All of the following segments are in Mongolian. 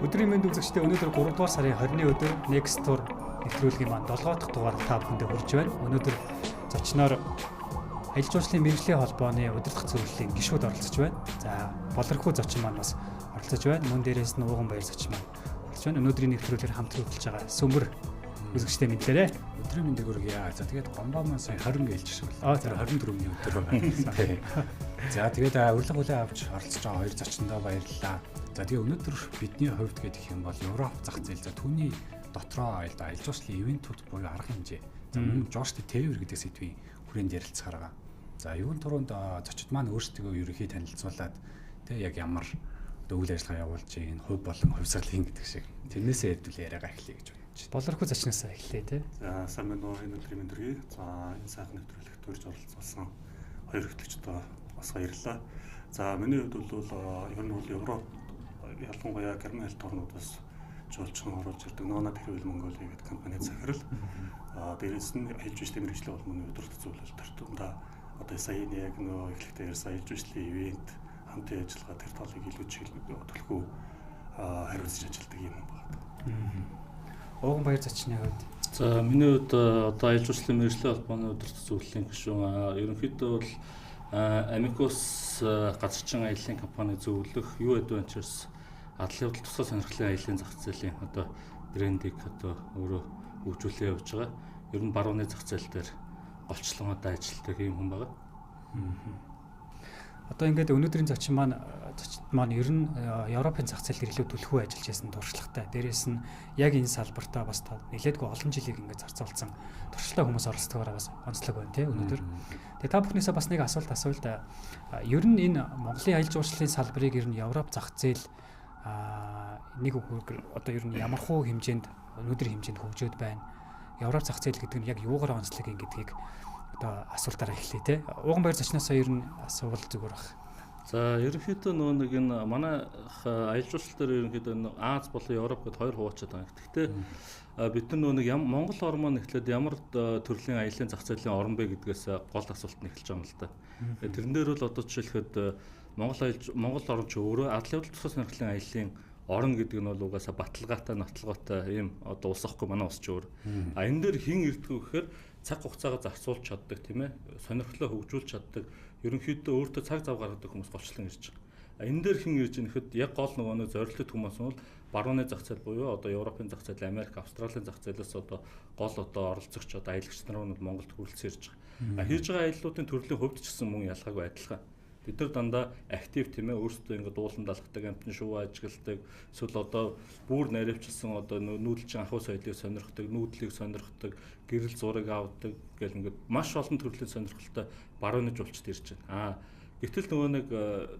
Өдрийн мэнд үзэгчдээ, өнөөдөр 3 дугаар сарын 20-ны өдөр Next Tour нэвтрүүлгийн маань 7 дахь дугаар та бүхэндээ хүрч байна. Өнөөдөр зочноор аялал жуулчлалын мэргэжлийн холбооны удирдах зөвлөлийн гишүүд оролцож байна. За, Болорхуу зочин маань бас оролцож байна. Мөн дээрээс нь Ууган Баяр зочин маань оролцож байна. Өнөөдрийн нэвтрүүлгээр хамтран хөтлөж байгаа Сөмөр үзэгчдээ мэдлээрэй. Өдрийн мэндийг хүргье. За, тэгээд Гомбоо маань сая 20 гэлж шиг Аа, бол. Тэр 24-ний өдөр байна. Тий. За, тэгээд урилга хүлээн авч оролцож байгаа хоёр зочиндоо баярлалаа. За, тэгээд өнөөдөр бидний хувьд гэх юм бол Европ зах зээл, за, түүний дотроо аялал жуулчлалын event үүд буюу арга хэмжээ. За, мөн жуулчдын тээвэр гэдэг сэдвийн хүрээнд ярилцахаар байгаа. За, юун түрүүнд зочид маань өөрсдөө ерөнхий танилцуулаад, тэг яг ямар одоо үйл ажиллагаа явуулж байна, хувь болон хувьсгалын гэдэг шиг. Тэрнээсээ хэдүүл яриагаа эхлэе гэж бодож байна. Болорхуу зочноос эхлэе, тий. За, сайн байна уу, энэ өдрийн мэнд хүргэе. За, энэ сайхан нэвтрүүлэгт урьж оролцуулсан хоёр хөтлөгчдөө бас баярлалаа. За, миний хувьд бол ер нь бол Европ, ялангуяа Герман хэлт орнуудаас жуулчин оруулж ирдэг Nona Travel Mongolia гэдэг компани захирал. Дээрээс нь аялал жуулчлалын мэргэжлийн холбооны удирдах зөвлөл тортондоо одоо сая яг нөгөө эхлэхдээ ярьсан аялал жуулчлалын event, хамтын ажиллагаа, тэр талыг илүү чиглэл төлхөө хариуцж ажилладаг юм байна. Ууган Баяр зочны хувьд? За, миний хувьд одоо аялал жуулчлалын мэргэжлийн холбооны удирдах зөвлөлийн гишүүн, ерөнхийдөө бол Amicus газарчин аяллаа компани зөвлөх, U Adventures адлал явдал тусгай сонирхлын аяллаа зах зээлийн одоо брендийг одоо өөрөө хөгжүүлээ явж байгаа. Ер нь барууны зах зээл дээр голчлон одоо ажилладаг ийм хүн байгаа. Одоо ингээд өнөөдрийн зочин маань ер нь Европын зах зээл дээр илүү түлхүү ажиллаж байсан туршлагатай. Дээрээс нь яг энэ салбартаа бас нэлээдгүй олон жилийг ингээд зарцуулсан туршлагатай хүмүүс оролцдогоороо бас онцлог байна, тий, өнөөдөр. Тэгээ та бүхнээсээ бас нэг асуулт асууя л да. Ер нь энэ Монголын аялал жуулчлалын салбарыг ер нь Европ зах зээл нэг одоо ер нь ямархуу хэмжээнд, өнөөдрийн хэмжээнд хөгжөөд байна? Европ зах зээл гэдэг нь яг юугаар онцлог юм гэдгийг одоо асуултаараа эхлэе, те. Ууган Баяр зочноосоо ер нь асуувал зүгээр байх. За, ерөнхийдөө нөгөө нэг энэ манай аялал жуулчлал дээр ерөнхийдөө Ази болон Европ гэдээ хоёр хуваачаад байгаа. Гэхдээ бид нар нөгөө нэг Монгол орн маань эхлээд ямар төрлийн аяллаа зах зээлийн орн бэ гэдгээс гол асуулт нь эхэлж байгаа юм л да. Тэрэн дээр бол одоо жишээлхэд Монгол орн ч өөрөө адлал явдал тусгай сонирхлын аяллаа орн гэдэг нь бол угаасаа баталгаатай, нотолгоотой ийм одоо улс ахгүй манай улс ч өөр. А энэ дээр хэн ирдэг вэ гэхээр цаг хугацаагаа зарцуулж чаддаг, тийм ээ, сонирхлоо хөгжүүлж чаддаг, ерөнхийдөө өөртөө цаг зав гаргадаг хүмүүс голчлон ирж байгаа. А энэ дээр хэн ирж байгаа гэхэд яг гол нөгөө нэг зорилттой хүмүүс нь бол барууны зах зээл буюу одоо Европын зах зээл, Америк, Австралийн зах зээлээс одоо гол одоо оролцогч одоо аялагч нар нь Монголд хүрэлцэн ирж байгаа. А хийж байгаа аяллуудын төрлийн хувьд ч гэсэн мөн ялгаагүй адилхан. Бид нар дандаа active, тийм ээ, өөрсдөө ингээд дуулан далхдаг, амьтан шувуу ажигладаг, эсвэл одоо бүр наривчилсан одоо нүүдэлчин ахуй соёлыг сонирхдаг, нүүдлийг сонирхдаг, гэрэл зураг авдаг гэл ингээд маш олон төрлийн сонирхолтой барууны жуулчид ирж байна. Гэтэл нөгөө нэг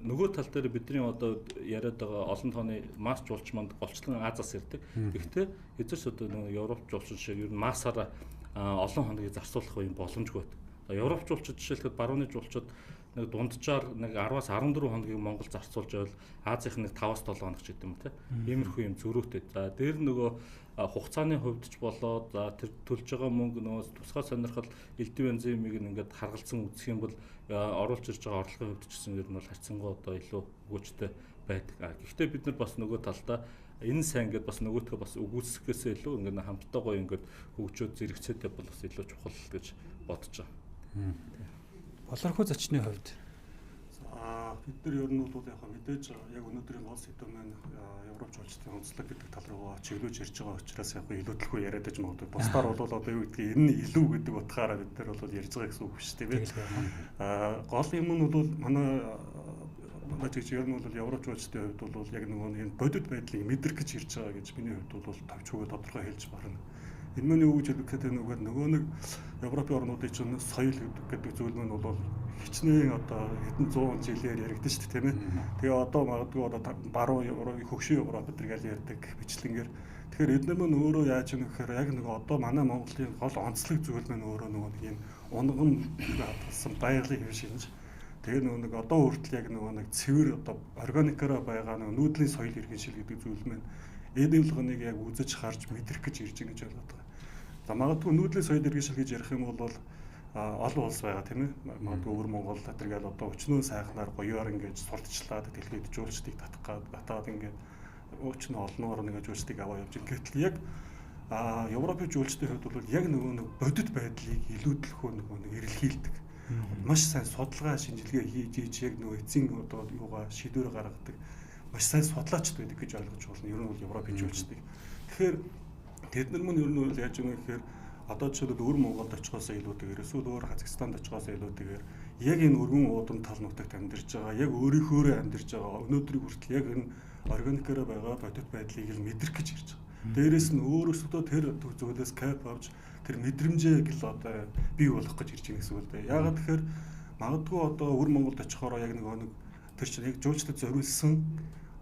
нөгөө тал дээр бидний одоо яриад байгаа олон тооны масс жуулч манд голчлон Азиас ирдэг. Гэхдээ хэзээ ч одоо нөгөө Европ жуулчин шиг ер нь массаараа олон хоногийг зарцуулах юм боломжгүй байдаг. Европ жуулчид жишээлбэл барууны жуулчид нэг дунджаар нэг 10-аас 14 хоногийг Монгол зарцуулж байвал Азийнх нэг 5-аас 7 хоног ч гэдэг юм те. Иймэрхүү юм зөрүүтэй. За, дээр нөгөө хугацааны хувьд ч болоод, за, тэр төлж байгаа мөнгө, нөгөө тусгай сонирхол, элдэв янзын юмыг ингээд харгалзан үзэх юм бол оруулж ирж байгаа орлогын хувьд ч гэсэн ер нь бол харьцангуй одоо илүү өгөөжтэй байдаг. Гэхдээ бид нар бас нөгөө талдаа энэ сайн гэдээ бас нөгөөтгөө бас үгүйсгэхээсээ илүү ингээд хамтдаа гоё ингээд хөгжөөд зэрэгцээд явбал бас илүү чухал гэж бодож байгаа. Болорхуу зочны хувьд? За, бид нар ер нь бол яг мэдээж яг өнөөдрийн гол сэдэв маань Европ жуулчдын онцлог гэдэг тал руу чиглүүлж ярьж байгаа учраас яг илүү төлхөө яриад байж магадгүй. Бусдаар бол одоо юу гэдгийг энэ нь илүү гэдэг утгаараа бид нар бол ярьж байгаа гэсэн үг биш, тийм ээ. Гол юм нь бол манай чиг ер нь бол Европ жуулчдын хувьд бол яг нөгөө энэ бодит байдлыг мэдрэх гэж ирж байгаа гэж миний хувьд бол товчхойгоо тодорхой хэлж барна. Энэ маань юу гэж хэлэх гээд байна нөгөө нэг Европын орнуудын чинь соёл гэдэг зүйл маань бол хичнээн одоо хэдэн зуун жилээр яригдсан шүү дээ, тийм ээ. Тэгээ одоо магадгүй одоо баруун Европ, хөгшин Европ гэдэг гал ярьдаг бичлэнгээр. Тэгэхээр эдгээр маань өөрөө яаж юм гэхээр яг нэг одоо манай Монголын гол онцлог зүйл маань өөрөө нөгөө нэг юм унган хадгалсан байгалийн хэв шинж. Тэгээ нөгөө нэг одоо хүртэл яг нөгөө нэг цэвэр одоо органикаараа байгаа нөгөө нүүдлийн соёл иргэншил гэдэг зүйл маань энэ болгоныг яг үзэж харж мэдрэх гэж ирж байгаа гэж ойлгоод байгаа. За, магадгүй нүүдлийн соёл иргэншил гэж ярих юм бол олон улс байгаа, тийм ээ. Магадгүй өвөр Монгол тэргээл одоо өчнөө сайхнаар гоёор ингэж сурталчлаад дэлхийд жуулчдыг татах гад батаад ингээд Ууч нь олноор нэг жуулчдыг аваа явж. Гэтэл яг Европын жуулчдын хувьд бол яг нөгөө нэг бодит байдлыг илүүдлэхөө нөгөө нэг эрэлхийлдэг. Маш сайн судалгаа шинжилгээ хийж хийж яг нөгөө эцсийн одоо юугаа шийдвэр гаргадаг. Маш сайн судлаачд байдаг гэж ойлгож байна. Ер нь бол Европын жуулчдыг. Тэгэхээр тэд нар мөн ер нь бол яаж юм гэхээр одоо жишээлбэл өвөр Монголд очихоосоо илүүтэйгээр эсвэл өөр Казахстанд очихоосоо илүүтэйгээр яг энэ өргөн уудам тал нутагт амьдарч байгаа, яг өөрийнхөөрөө амьдарч байгаа, өнөөдрийг хүртэл яг энэ органикаараа байгаа бодит байдлыг л мэдрэх гэж ирж байгаа. Дээрээс нь өөрөөсөө тэр зүйлээс кайф авч тэр мэдрэмжээ л одоо бий болгох гэж ирж байгаа гэсэн үг л дээ. Яагаад тэгэхээр магадгүй одоо өвөр Монголд очихороо яг нэг тэр чинь яг жуулчдад зориулсан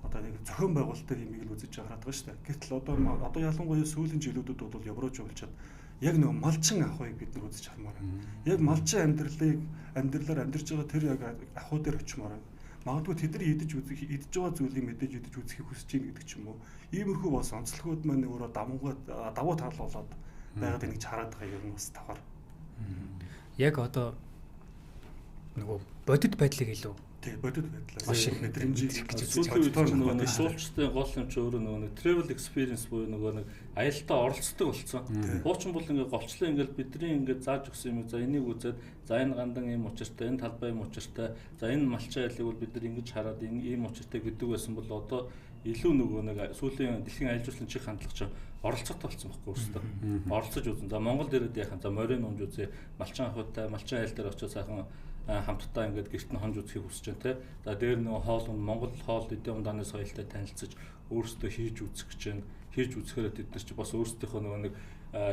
одоо нэг зохион байгуулалтын юмыг л үзэж хараад байгаа шүү дээ. Гэтэл одоо ялангуяа сүүлийн жилүүдэд бол Европ жуулчид яг нөгөө малчин ахуйг бид нар үзэж хармаар байна. Яг малчин амьдралаар амьдарч байгаа тэр яг ахуй дээр очимоор байна. Магадгүй тэд нар идэж үзэх идэж байгаа зүйлийг мэдээж идэж үзэхийг хүсэж байна гэдэг ч юм уу. Иймэрхүү бас онцлогуд маань өөрөө давуу тал болоод байгаад энийг хараад байгаа юм бас давхар. Яг одоо нөгөө бодит байдлыг илүү тий бодит байдлаас мэдрэмжийг гэж үзэж нөгөө нэг жуулчдын гол юм чи өөрөө нөгөө нэг travel experience буюу нөгөө нэг аялалдаа оролцдог болсон. Хуучин бол ингээ голчлон ингээл бидний ингээ зааж өгсөн юм за энийг үзээд за энэ гандан ийм учиртай, энэ талбай ийм учиртай, за энэ малчин айлыг бол бид нар ингэж хараад ийм учиртай гэдэг байсан бол одоо илүү нөгөө нэг сүүлийн дэлхийн аялал жуулчлалын чих хандлага чинь оролцохтой болсон байхгүй өөрсдөө. Оролцож үзэн. За Монголд ирээд яхан за морин унж үзье, малчин ахуйтай, малчин айл дээр очиж сайхан хамтдаа ингээд гэрт нь хонж үзхийг хүсэж байна те. За дээр нөгөө хоол нь Монгол хоол эдийн ундааны соёлтой танилцаж өөрсдөө хийж үзэх гэж байна. Хийж үзэхээр тэд нар чи бас өөрсдийнхөө нөгөө нэг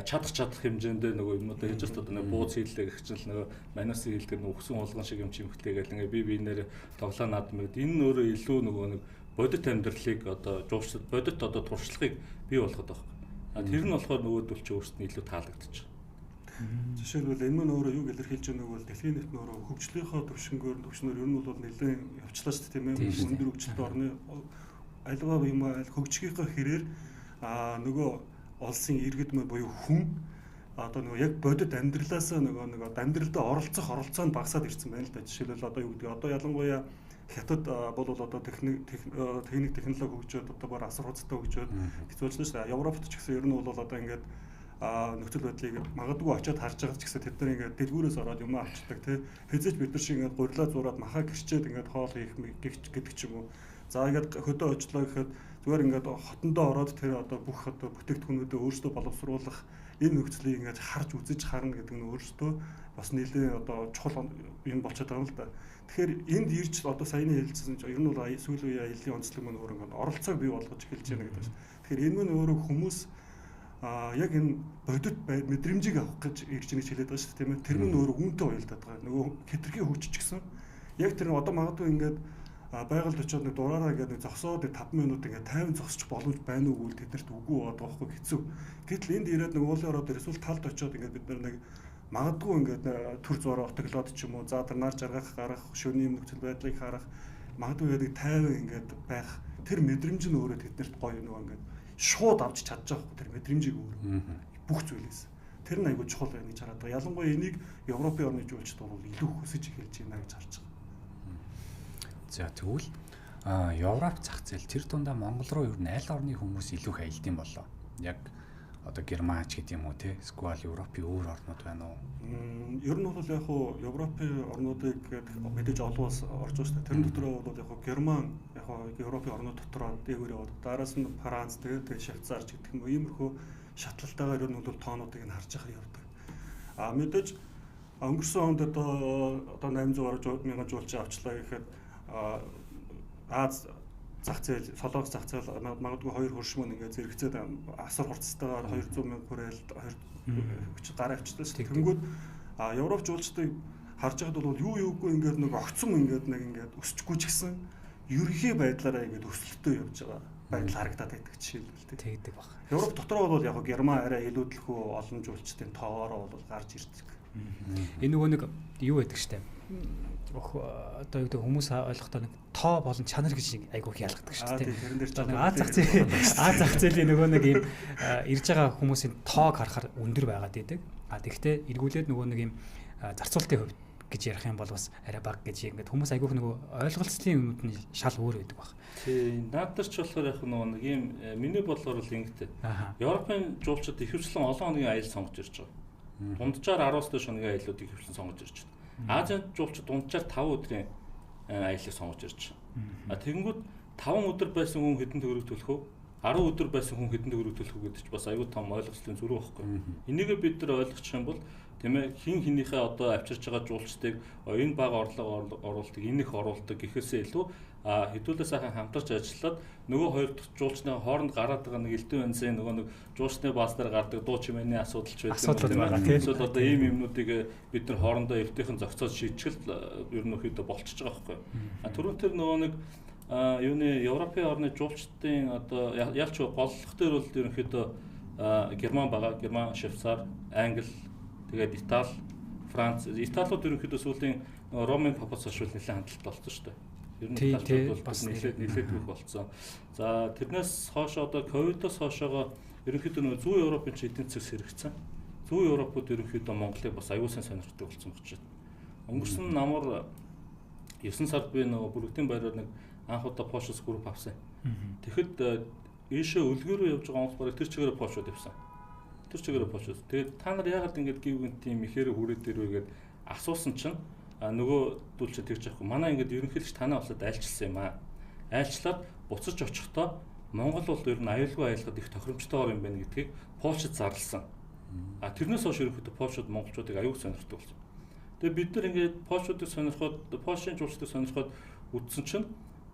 чадах хэмжээндээ нөгөө юмнуудаа хийж байгаа одоо нэг бууз хийлээ гэх чинь л нөгөө манусын хийлдэг нөгөө өксөн уулган шиг юм чимхлээ гэл ингээ би биенээр тоглоо наадмыг энэ нь өөрөө илүү нөгөө нэг бодит амьдралыг одоо жуулчдад бодит одоо туршлагыг бий болгоод байгаа юм. Тэр нь болохоор нөгөөдөл чи өөрсдөө илүү таалагдчих. Жишээлбэл энэ мөн өөрөө юг илэрхийлж байгааг бол дэлхийн нийт нь өөрөө хөгжлийнхөө төвшнгөөр төвшнөр ер нь бол нэлээд явчлаа шүү дээ тийм ээ. Өндөр хөгжилтэй орны альва юм аль хөгжихийнхөө хэрээр нөгөө улсын иргэд мөн буюу хүн одоо нөгөө яг бодит амьдралаасаа нөгөө нэг амьдралдаа оролцох оролцоо нь багасаад ирсэн байна л да. Жишээлбэл одоо юу гэдэг одоо ялангуяа хятад бол одоо техник технологи хөгжөөд одоо бүр асар хурцтай хөгжөөд хэцүү болсон шүү дээ. Европт ч гэсэн ер нь бол одоо ингээд нөхцөл байдлыг магадгүй очиод харж байгаа ч гэсэн тэд нар ингээд дэлгүүрээс ороод юм авчдаг тий. Хэзээч бид нар шиг ингээд гурилаа зураад махаа гэрчээд ингээд хоол хийх гэдэг ч юм уу. За ингээд хөдөө очлоо гэхэд зүгээр ингээд хотондоо ороод тэр одоо бүх одоо бүтээгдэхүүнүүдээ өөрсдөө боловсруулах энэ нөхцөлийг ингээд харж үзэж харна гэдэг нь өөрсдөө бас нэлээд одоо чухал юм болчиход байгаа юм л да. Тэгэхээр энд ирж одоо саяны хэлжсэн чинь ер нь бол сүүлийн үеийн аяллаа онцлог мөн өөр ингээд оролцоог бий болгож эхэлж байна гэдэг чинь. Тэгэхээр энэ мөн өөрөө хүмүүс яг энэ бодит мэдрэмжийг авах гэж ирж байгаа гэж хэлээд байгаа шүү дээ тийм ээ. Тэр мөн өөрөө үүнтэй уялдаад байгаа. Нөгөө хэтэрхий хөгжиж гисэн. Яг тэр одоо магадгүй ингээд байгальд очиод нэг дураараа ингээд нэг зогсоод 5 минут ингээд 50 зогсчих боломж байна уу гэвэл тэднэрт үгүй байгаа байхгүй хэцүү. Гэтэл энд ирээд нэг уулын ороод эсвэл талд очиод ингээд бид нар нэг магадгүй ингээд төр зураа отоглоод ч юм уу за тэр нар жаргах гарах шөнийн нөхцөл байдлыг харах магадгүй ингээд 50 ингээд байх тэр мэдрэмж нь өөрөө тэднэрт гоё нөгөө ингээд шууд авч чадж байгаа байхгүй тэр мэдрэмжийг өөрөө бүх зүйлээс. Тэр нь айгүй чухал байна гэж хараад байгаа. Ялангуяа энийг Европын орны жуулчид бол илүү хүсэж эхэлж байна гэж харж байгаа. За тэгвэл Европ зах зээл тэр дундаа Монгол руу ер нь аль орны хүмүүс илүү их аялдсан болоо? Яг одоо Германч гэдэг юм уу те? Эсвэл Европын өөр орнууд байна уу? Ер нь бол яг хуу Европын орнуудыг мэдээж олон улс орж байгаа шүү дээ. Тэрэн дотор бол яг хуу Герман яг хуу Европын орнууд дотор дээгүүр яваад дараас нь Франц тэгээд Швейцарч гэдэг юм уу иймэрхүү шатлалтайгаар ер нь бол тоонуудыг нь харж байхаар явдаг. А мэдээж өнгөрсөн онд одоо 800 гаруй мянган жуулчин авчлаа гэхэд Аз зах зээл, Солонгос зах зээл магадгүй хоёр хөрш мөн ингээд зэрэгцээд асар хурцтайгаар 200 мянга хүрээл 2 гараа авчдаг шүү дээ. Тэнгүүд Европ жуулчдыг харж байхад бол юу юугүй ингээд нэг огцом ингээд нэг ингээд өсчихгүй ч гэсэн ерөнхий байдлаараа ингээд өсөлттэй явж байгаа байдал харагдаад байдаг жишээлбэл тэгдэг баг. Европ дотор бол яг Герман арай илүүдлэхүү олон жуулчдын тоогоороо бол гарч ирдэг. Энэ нөгөө нэг юу байдаг штэ. Одоо юу гэдэг хүмүүс ойлгохдоо нэг тоо болон чанар гэж айгүйх ялгадаг шүү дээ. Тэрэн дээр ч Аз зах зээлийн нөгөө нэг ийм ирж байгаа хүмүүсийн тоог харахаар өндөр байгаад идэг. А тэгвэл эргүүлээд нөгөө нэг ийм зарцуулалтын хувьд гэж ярих юм бол бас арай бага гэж ингээд хүмүүс айгүйх нөгөө ойлголцлын юмуд нь шал өөр байдаг баг. Тий, наад дээр ч болохоор яг нөгөө нэг юм миний бодлоор бол ингэдэг. Европын жуулчид ихэвчлэн олон хоногийн аялал сонгож ирж байгаа. Дунджаар 10-аас дээш хоногийн аяллуудыг ихэвчлэн сонгож ирж байна. Азийн жуулчид дунджаар 5 өдрийн аяллыг сонгож ирж байна. А тэгэнгүүт 5 өдөр байсан хүн хэдэн төгрөг төлөх вэ? 10 өдөр байсан хүн хэдэн төгрөг төлөх үү гэдэг чинь бас аюул том ойлголцлын зүрх байхгүй. Энийгээ бид нар ойлгочих юм бол тийм ээ хин хинийхээ одоо авчирч байгаа жуулчдыг энэ бага орлого оруулдаг, энэ их оруулдаг гэхээсээ илүү хэдүүлээ сайхан хамтарч ажиллаад нөгөө хоёр дахь жуулчны хооронд гараад байгаа нэг элдв янзын нөгөө нэг жуулчны бааз дээр гардаг дуу чимээний асуудал ч байдаг юм тийм ээ. Эсвэл одоо ийм юмнуудыг бид нар хоорондоо эвтэйхэн зохицоод шийдчихэл ер нь өхөдөө болчихж байгаа байхгүй. А түрүүн тэр нөгөө нэг юуны Европын орны жуулчдын одоо ялч голлох дээр бол ерөнхийдөө Герман байгаа. Герман, Швейцар, Англи, тэгээд Итали, Франц. Италиуд ерөнхийдөө сүүлийн Ромын папас хашвал нэлээд хандлт болсон шүү дээ. Ер нь Италиуд бол бас нэлээд их болсон. За тэрнээс хойш одоо ковидоос хойшоогоо ерөнхийдөө нөгөө зүүн Европын ч эдийн засаг сэрэгцэн. Зүүн Европууд ерөнхийдөө Монголыг бас аюул сан сонирхдаг болсон багч. Өнгөрсөн намар 9 сард би нөгөө бүрэгдийн байраар нэг анх удаа Польшоос групп авсан. Тэгэхэд ийшээ өлгөө рүү явж байгаа онгоц бараг тэр чигээр Польшод явсан. Тэр чигээр Польшод. Тэгээд та нар яагаад ингэж гів гинт тийм ихээр хүрээд ирвэ гэд асуусан чинь нөгөө дүүлчээ тэгж яахгүй. Манай ингэж ерөнхийлөгч танаа улсад айлчилсан юм аа. Айлчлаад буцаж очихдоо Монгол бол ер нь аюулгүй аялахад их тохиромжтой ор юм байна гэдгийг Польшид зарласан. А тэрнээс хойш ерөнхийдөө Польшид монголчуудыг аюул сонирхдаг болсон. Тэгээд бид нар ингээд Польшуудыг сонирхоод Польшийн жуулчдыг сонирхоод үтсэн чинь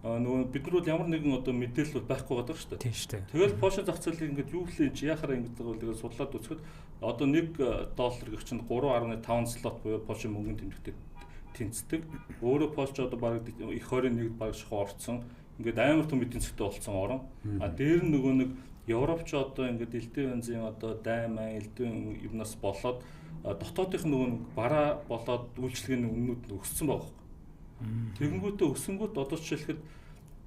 нөгөө бид нар бол ямар нэгэн одоо мэдээлэл байхгүй байгаа шүү дээ. Тийм шүү дээ. Тэгэл Польшийн зах зээлийг ингээд юу лээ чи яхаараа ингээд байгаа бол тэгээд судлаад үзэхэд одоо 1 доллар гэх чинь 3.5 злот буюу Польшийн мөнгөний тэмдэгтээ тэнцдэг. Өөрөө Польш одоо бараг их 21-д бараг шахуу орцсон. Ингээд амар том эдийн засгтай болсон орон. А дээр нь нөгөө нэг Европч одоо ингээд элдв янзын одоо дайман элдв юмнаас болоод дотоодынх нөгөө нэг бараа болоод үйлчлэгээний үннүүд нь өссөн байгаа. Тэгэнгүүтээ өсөнгүүт одоо жишээлхэд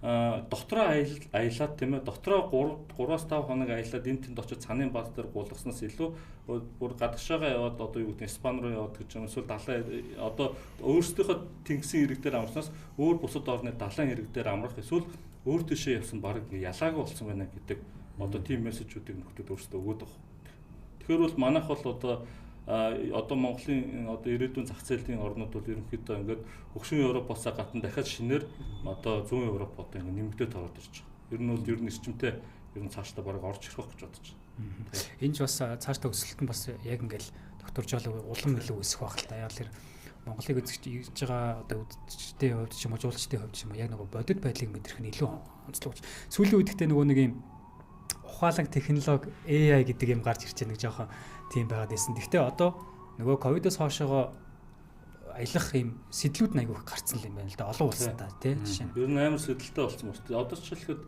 дотроо аялаад тийм ээ дотроо 3-5 хоног аялаад энэ тэнд очиж цанын бааз дээр гулгаснаас илүү бүр гадагшаага яваад одоо юу гэдэг Испани руу яваад гэж юм эсвэл далайн одоо өөрсдийнхөө тэнгисийн ирэг дээр амарснаас өөр бусад орны далайн ирэг дээр амрах эсвэл өөр тийшээ явсан баг ялаагүй болсон байна гэдэг одоо тийм мессежүүдийг нөхдүүд өөрсдөө өгөөд байгаа. Тэгэхээр бол манайх бол одоо Монголын одоо ирээдүйн зах зээлийн орнууд бол ерөнхийдөө ингээд хөгшин Европоос гадна дахиад шинээр одоо зүүн Европ одоо ингээд нэмэгдээд ороод ирж байгаа. Ер нь бол ер нь эрчимтэй ер нь цаашдаа бараг орж ирэх байх гэж бодож байна. Энэ ч бас цаашдаа өсөлт нь бас яг ингээд докторжол улам илүү өсөх байх л та. Яг л тэр Монголыг үзэж ирж байгаа одоо үзэгчдийн хувьд ч юм уу жуулчдын хувьд ч юм уу яг нөгөө бодит байдлыг мэдрэх нь илүү онцлог. Сүүлийн үед гэхдээ нөгөө нэг юм ухаалаг технологи AI гэдэг юм гарч ирж байгаа нэг жоохон тийм байгаад байсан. Гэхдээ одоо нөгөө ковидоос хойшоогоо аялах юм сэдлүүд нь айгүйх гарцсан юм байна л да. Олон улсад тий жишээ нь. Ер нь амар сэдэлтэй болсон байна. Одоо жишээлхэд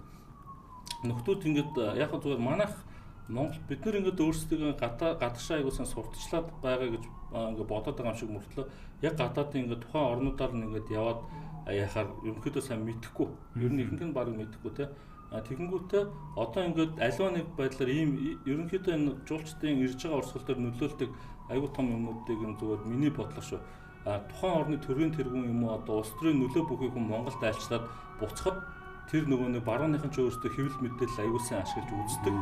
нөхдүүд ингээд яг зүгээр манайх Монгол бид нар ингээд өөрсдөө гадагшаа айгуусан сурталчлаад байгаа гэж ингээд бодоод байгаа юм шиг мөртлөө яг гадаадын ингээд тухайн орнуудаар нь ингээд яваад яхаар ерөнхийдөө сайн мэдэхгүй. Ер нь ихэнх нь бараг мэдэхгүй тий. Тэгэнгүүтээ одоо ингээд аливаа нэг байдлаар ийм ерөнхийдөө энэ жуулчдын ирж байгаа урсгал дээр нөлөөлдөг айгүй том юмнуудыг юм зүгээр миний бодлоо шүү. Тухайн орны төрийн тэргүүн юм уу одоо улс төрийн нөлөө бүхий хүн Монголд айлчлаад буцахад тэр нөгөө нэг барууныхан ч өөрсдөө хэвлэл мэдээлэл аюул сан ашиглаж үздэг.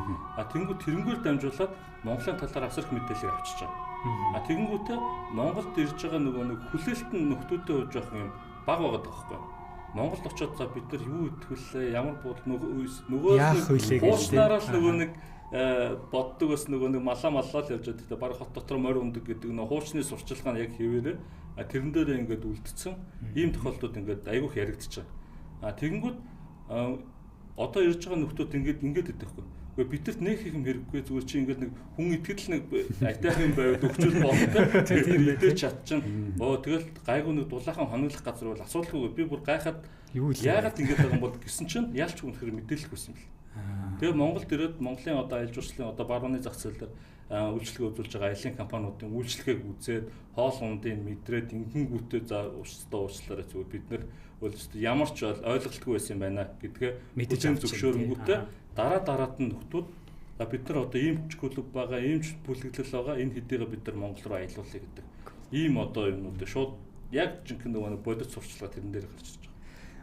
Тэнгүү тэрнгээр дамжуулаад Монголын талаар асар их мэдээллийг авчиж байгаа. Тэгэнгүүтээ Монголд ирж байгаа нөгөө нэг хүлээлт нь нөхдүүдээ хувьд жоох юм баг байгаад байгаа байхгүй. Монголд очиод за бид нар юу идэх вүлээ, ямар буудал нөгөө хуучнаараа л нөгөө нэг боддог бас нөгөө нэг малаа маллаа л явж байгаа. Гэхдээ баг хот дотор морь ундаг гэдэг нөгөө хуучны сурчилгаа нь яг хэвээрээ тэрэн дээрээ ингээд үлдсэн. Ийм тохиолдлууд ингээд айгүйх яригдчих. Тэгэнгүүт одоо ирж байгаа нөхдүүд ингээд идэх байхгүй. Гэхдээ бидэрт нэх их юм хэрэггүй зүгээр чи ингээд нэг хүн итгэл нэг айтайхан юм байвал өгчүүл болно. Тэр идэж чадчин. Тэгэл гайгүй нэг дулаахан хоноглох газар бол асуудалгүй. Би бүр гайхаад яагаад ингэж байгаа юм бол гэсэн чинь ялч үнэхээр мэдээлэх байсан юм бэл. Тэгээ Монголд ирээд Монголын одоо аялал жуулчлалын одоо барууны зах зээл дээр үйлчлэгээ үзүүлж байгаа аялын компаниудын үйлчлэгээг үзээд хоол ундыг мэдрээд ингэнгүүтээ за уучлаарай зүгээр бид нэр ямар ч ойлголтгүй байсан юм байна гэдгээ мэдээж зөвшөөрөнгүүтээ дараа дараат нь нөхдүүд бид нар одоо ийм ч клуб байгаа, ийм ч бүлэглэл байгаа, энэ хэдийгээ бид нар Монгол руу аялуулъя гэдэг ийм одоо юмнууд шууд яг жинхэнэ нөгөө нэг бодит сурталчилгаа тэрэн дээр гарч ирж байгаа.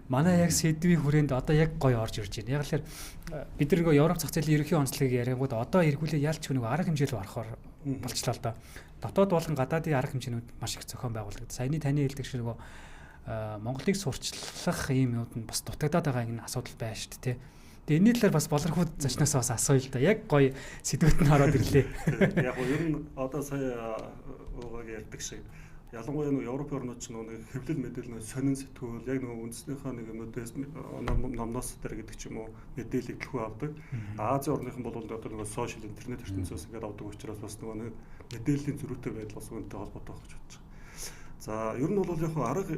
Манай яг сэдвийн хүрээнд одоо яг гоё орж ирж байна. Яг л бид нар нөгөө Европ зах зээлийн ерөнхий онцлогийг яриангууд одоо эргүүлээ ялч нөгөө арга хэмжээ рүү орохоор болчлоо л доо. Дотоод болон гадаадын арга хэмжээнүүд маш их зохион байгуулагдав. Саяны таны хэлдэг шиг нөгөө Монголыг сурчлах ийм юмуд нь бас дутагдаад байгаа энэ асуудал байна шүү дээ, тэ. Тэгээ энэний талаар бас болорхууд зочноос бас асууя л да. Яг гоё сэдвүүд нь ороод ирлээ. Яг нь ер нь одоо сая уугааг ярьдаг шиг ялангуяа нөгөө Европын орнууд ч нөгөө хэвлэл мэдээлэл нөгөө сонин сэтгүүл яг нөгөө үндснийхээ нэг юмнуудаас номноос дээр гэдэг ч юм уу мэдээлэл төлхөө авдаг. Азийн орныхан бол одоо нөгөө сошиал интернет ертөнцөөс ингээд авдаг учраас бас нөгөө нэг мэдээллийн зөрүүтэй байдал бас үүнтэй холбоотой байх гэж бодож байгаа. За ер нь бол яг арга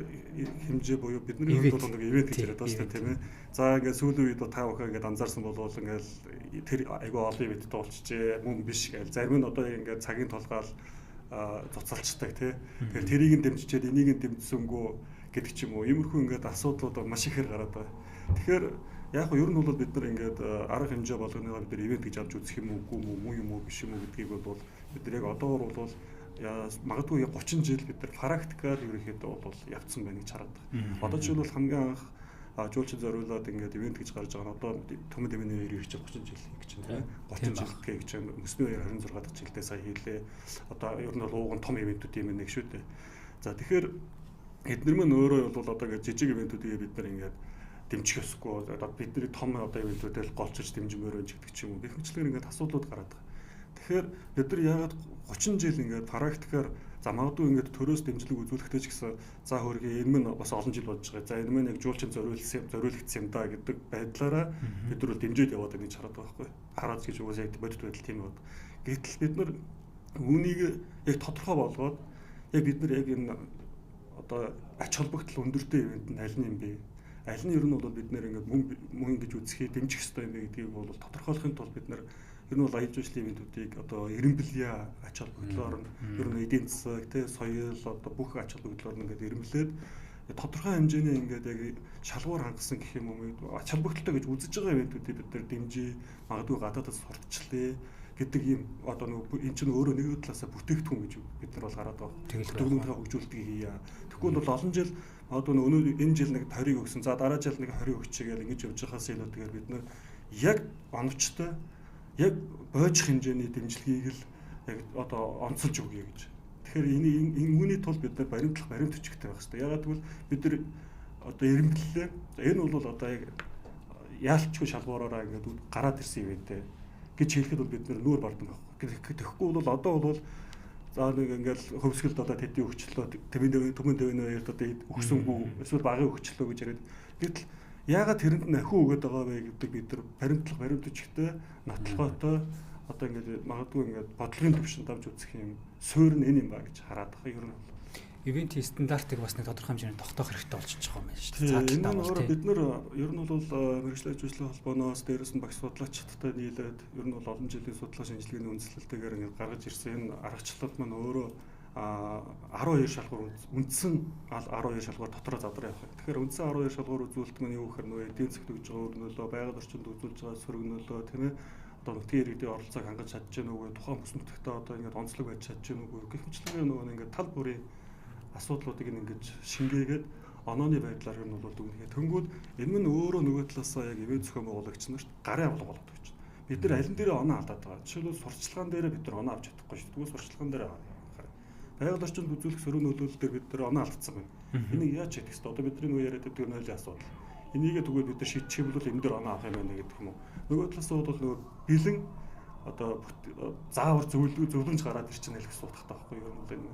хэмжээ буюу бидний хувьд бол нэг ивент гэж яриад байгаа шүү дээ, тийм ээ. За ингээд сүүлийн үед та бүхэн ингээд анзаарсан бол ингээд тэр айгүй олон ивенттэй болчихжээ, мөн биш гээл. Зарим нь одоо ингээд цагийн толгаал цуцалчдаг тий. Тэгэхээр тэрийг нь дэмжижээд энийг нь дэмжсэнгүү гэдэг ч юм уу. Иймэрхүү ингээд асуудлууд маш ихээр гараад байгаа. Тэгэхээр яг нь ер нь бол бид нар ингээд арга хэмжээ болгоныгоо бид нар ивент гэж авч үзэх юм уу, үгүй юм уу, муу юм уу, биш юм уу гэдгийг бол бид нар яг одоогор бол магадгүй 30 жил бид нар практикаар ерөнхийдөө бол явцсан байна гэж хараад байгаа. Одоо жишээлбэл хамгийн анх жуулчин зориулаад ингээд ивент гэж гарч байгаа нь одоо Түмэн дэмний үеэр ирж 30 жил гэж байна, тийм 30 жил гэж байна. Мөсний үеэр 26 дахь жилдээ сая хийлээ. Одоо ер нь бол ууган том ивентүүд юм нэг шүү дээ. За тэгэхээр эднэр мөн өөрөө бол одоо ингээд жижиг ивентүүдийг бид нар ингээд дэмжих ёсгүй. Одоо бидний том одоо ивентүүдэл голчилж дэмжмээр байна гэдэг ч юм уу. Гэх мэтлээр ингээд асуудлууд гараад байгаа. Тэгэхээр бид нар яагаад 30 жил ингээд практикаар за магадгүй ингээд төрөөс дэмжлэг үзүүлэхдээ ч гэсэн за хөргий энэ мань бас олон жил бодож байгаа. За энэ мань яг жуулчин зориулагдсан юм да гэдэг байдлаараа бид нар бол дэмжиж яваад байна гэж хараад байгаа байхгүй. Хараад гэж угаасаа яг бодит байдал тийм байна. Гэтэл бид нар үүнийг яг тодорхой болгоод яг бид нар яг энэ одоо ач холбогдол өндөртэй ивент нь аль нь юм бэ? Аль нь ер нь бол бид нэр ингээд мөн ингэж үзэхийг дэмжих ёстой юм бэ гэдгийг бол тодорхойлохын тулд бид нар ер нь бол аялал жуулчлалын ивентүүдийг одоо эренбэлье ач холбогдлоор нь ер нь эдийн засаг, тэ соёл одоо бүх ач холбогдлоор нь ингээд эренблээд тодорхой хэмжээний ингээд яг шалгуур хангасан гэх юм уу ач холбогдолтой гэж үзэж байгаа ивентүүдийг бид нар дэмжиж магадгүй гадаадас сурталчлаа гэдэг ийм одоо нөгөө эн чинь өөрөө нэг талаасаа бүтээгдэхүүн гэж бид нар бол хараад байгаа. Бүтээгдэхүүнээ хөгжүүлдэг хийя. Тэгэхгүй бол олон жил магадгүй өнөө энэ жил нэг 20-ыг өгсөн. За дараа жил нэг 20 өгчээ гэл ингэж явж байхаас илүүтэйгээр бид нар яг оновчтой яг бойжих хэмжээний дэмжлэгийг л яг одоо онцолж өгье гэж. Тэгэхээр энэ үүний тулд бид нар баримтлах баримт бичигтэй байх хэрэгтэй. Ягаад гэвэл бид нар одоо эренблэлээ. Энэ бол одоо яг яалчгүй шалгуураараа ингээд гараад ирсэн юм ээ гэж хэлэхэд бол бид нар нүүр бардам байхгүй. Тэгэхгүй бол одоо бол за нэг ингээл хөвсгөлд одоо тэдний өгчлөө түмэн дэвний хоёрт одоо өгсөнгүү эсвэл багын өгчлөө гэж яриад. Гэтэл яагаад тэрэнд нь ахиу өгöd байгаа вэ гэдэг бид нар баримтлах баримт бичигтэй нотлогоотой одоо ингээд магадгүй ингээд бодлогын түвшинд авч үзэх юм суур нь энэ юм ба гэж хараад байгаа юм. Ер нь бол ивентийн стандартыг бас нэг тодорхой хэмжээнд тогтоох хэрэгтэй болчихж байгаа юм байна шүү дээ. Энэ нь өөрөө бид нар ер нь бол мэргэжлийн аж үйлчлэлийн холбооноос дээрээс нь багш судлаачдтай нийлээд ер нь бол олон жилийн судлаа шинжилгээний үндэслэлтэйгээр ингээд гаргаж ирсэн энэ аргачлал маань өөрөө 12 шалгуур үндсэн 12 шалгуур дотроо задраа явах. Тэгэхээр үндсэн 12 шалгуур үзүүлэлт маань юу гэхээр нөгөө эдийн засагт өгж байгаа өрнөлөө, байгаль орчинд үзүүлж байгаа сөрөг нөлөө, тийм ээ одоо нутгийн иргэдийн оролцоог хангаж чадж гэнэ үгүй, тухайн бүс нутагтаа одоо ингээд онцлог байж чадж гэнэ үгүй гэх мэтлэгээр нөгөө ингээд тал бүрийн асуудлуудыг ингэж шингээгээд онооны байдлаар юм бол дүгнэхээ. Тэнгүүд энэ мань өөрөө нөгөө талаасаа яг ивент зохион байгуулагч нарт гарын авлага болоод өгч. Бид нар алин дээрээ оноо алдаад байгаа. Жишээлбэл сурчлагын дээрээ бид нар оноо авч чадахгүй шүү. Тэгвэл сурчлагын дээрээ байгаль орчинд үзүүлэх сөрөг нөлөөлөл дээр бид нар оноо алдсан байна. Энийг яаж шийдэх вэ? Одоо бидний нөгөө яриад байдаг нойлын асуудал. Энийгээ тэгвэл бид нар шийдчих юм бол энэ дээр оноо авах юм байна гэдэг юм уу? Нөгөө талаасаа бол нөгөө бэлэн одоо заавар зөвлөмж гараад ирчихнэ л гэсэн утгатай байхгүй юу юм бол энэ.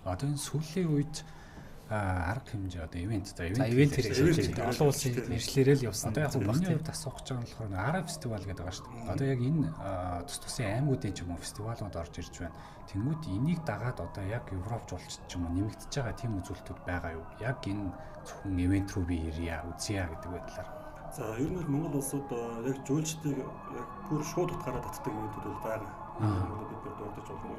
Одоо энэ сүүлийн үед арга хэмжээ одоо ивент за ивент хэрэг олон улсын мэржлэрээ л явсан. Одоо яг миний хувьд асуух гэж байгаа нь болохоор Араб фестивал гэдэг байгаа шүү дээ. Одоо яг энэ тус тусын аймагуудын ч юм уу фестивалууд орж ирж байна. Тэнгүүд энийг дагаад одоо яг Европ жуулчд ч юм уу нэмэгдэж байгаа тийм үзүүлэлтүүд байгаа юу? Яг энэ зөвхөн ивент рүү би ирье, үзье гэдэг байдлаар. За ер нь бол Монгол улсад яг жуулчдыг яг бүр шууд утгаараа татдаг ивентүүд бол байгаа. Бид нар дурдж болно.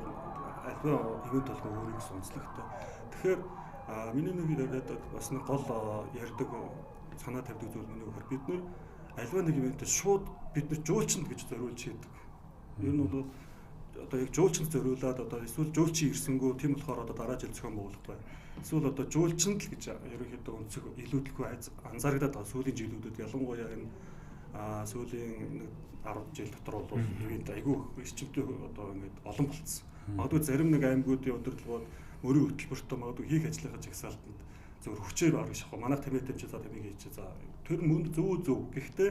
Альва ивент болгон өөрийн гэсэн онцлогтой. Тэгэхээр миний нэг яриад бас нэг гол ярьдаг санаа тавьдаг зүйл миний гэхээр бид нэр альва нэг ивентэд шууд бид нар жуулчинд гэж зориулж хийдэг. Ер нь бол одоо яг жуулчинд зориулаад одоо эсвэл жуулчин ирсэнгүү тийм болохоор одоо дараа жил зохион байгуулахгүй. Эсвэл одоо жуулчинд л гэж ерөнхийдөө өнцөг илүүдлэхгүй анзаарагдаад байгаа сүүлийн жилүүдэд ялангуяа энэ сүүлийн 10 жил дотор бол ивент айгүй эрчимтэй одоо ингээд олон болцсон. Магадгүй зарим нэг аймагуудын өндөрлөгүүд мөрийн хөтөлбөртөө магадгүй хийх ажлынхаа жагсаалтанд зөвхөн хүчээр бараг шахах. Манайх тэмээ тэмчээ за тэмээг хийчихээ. За тэр мөн зөв зөв. Гэхдээ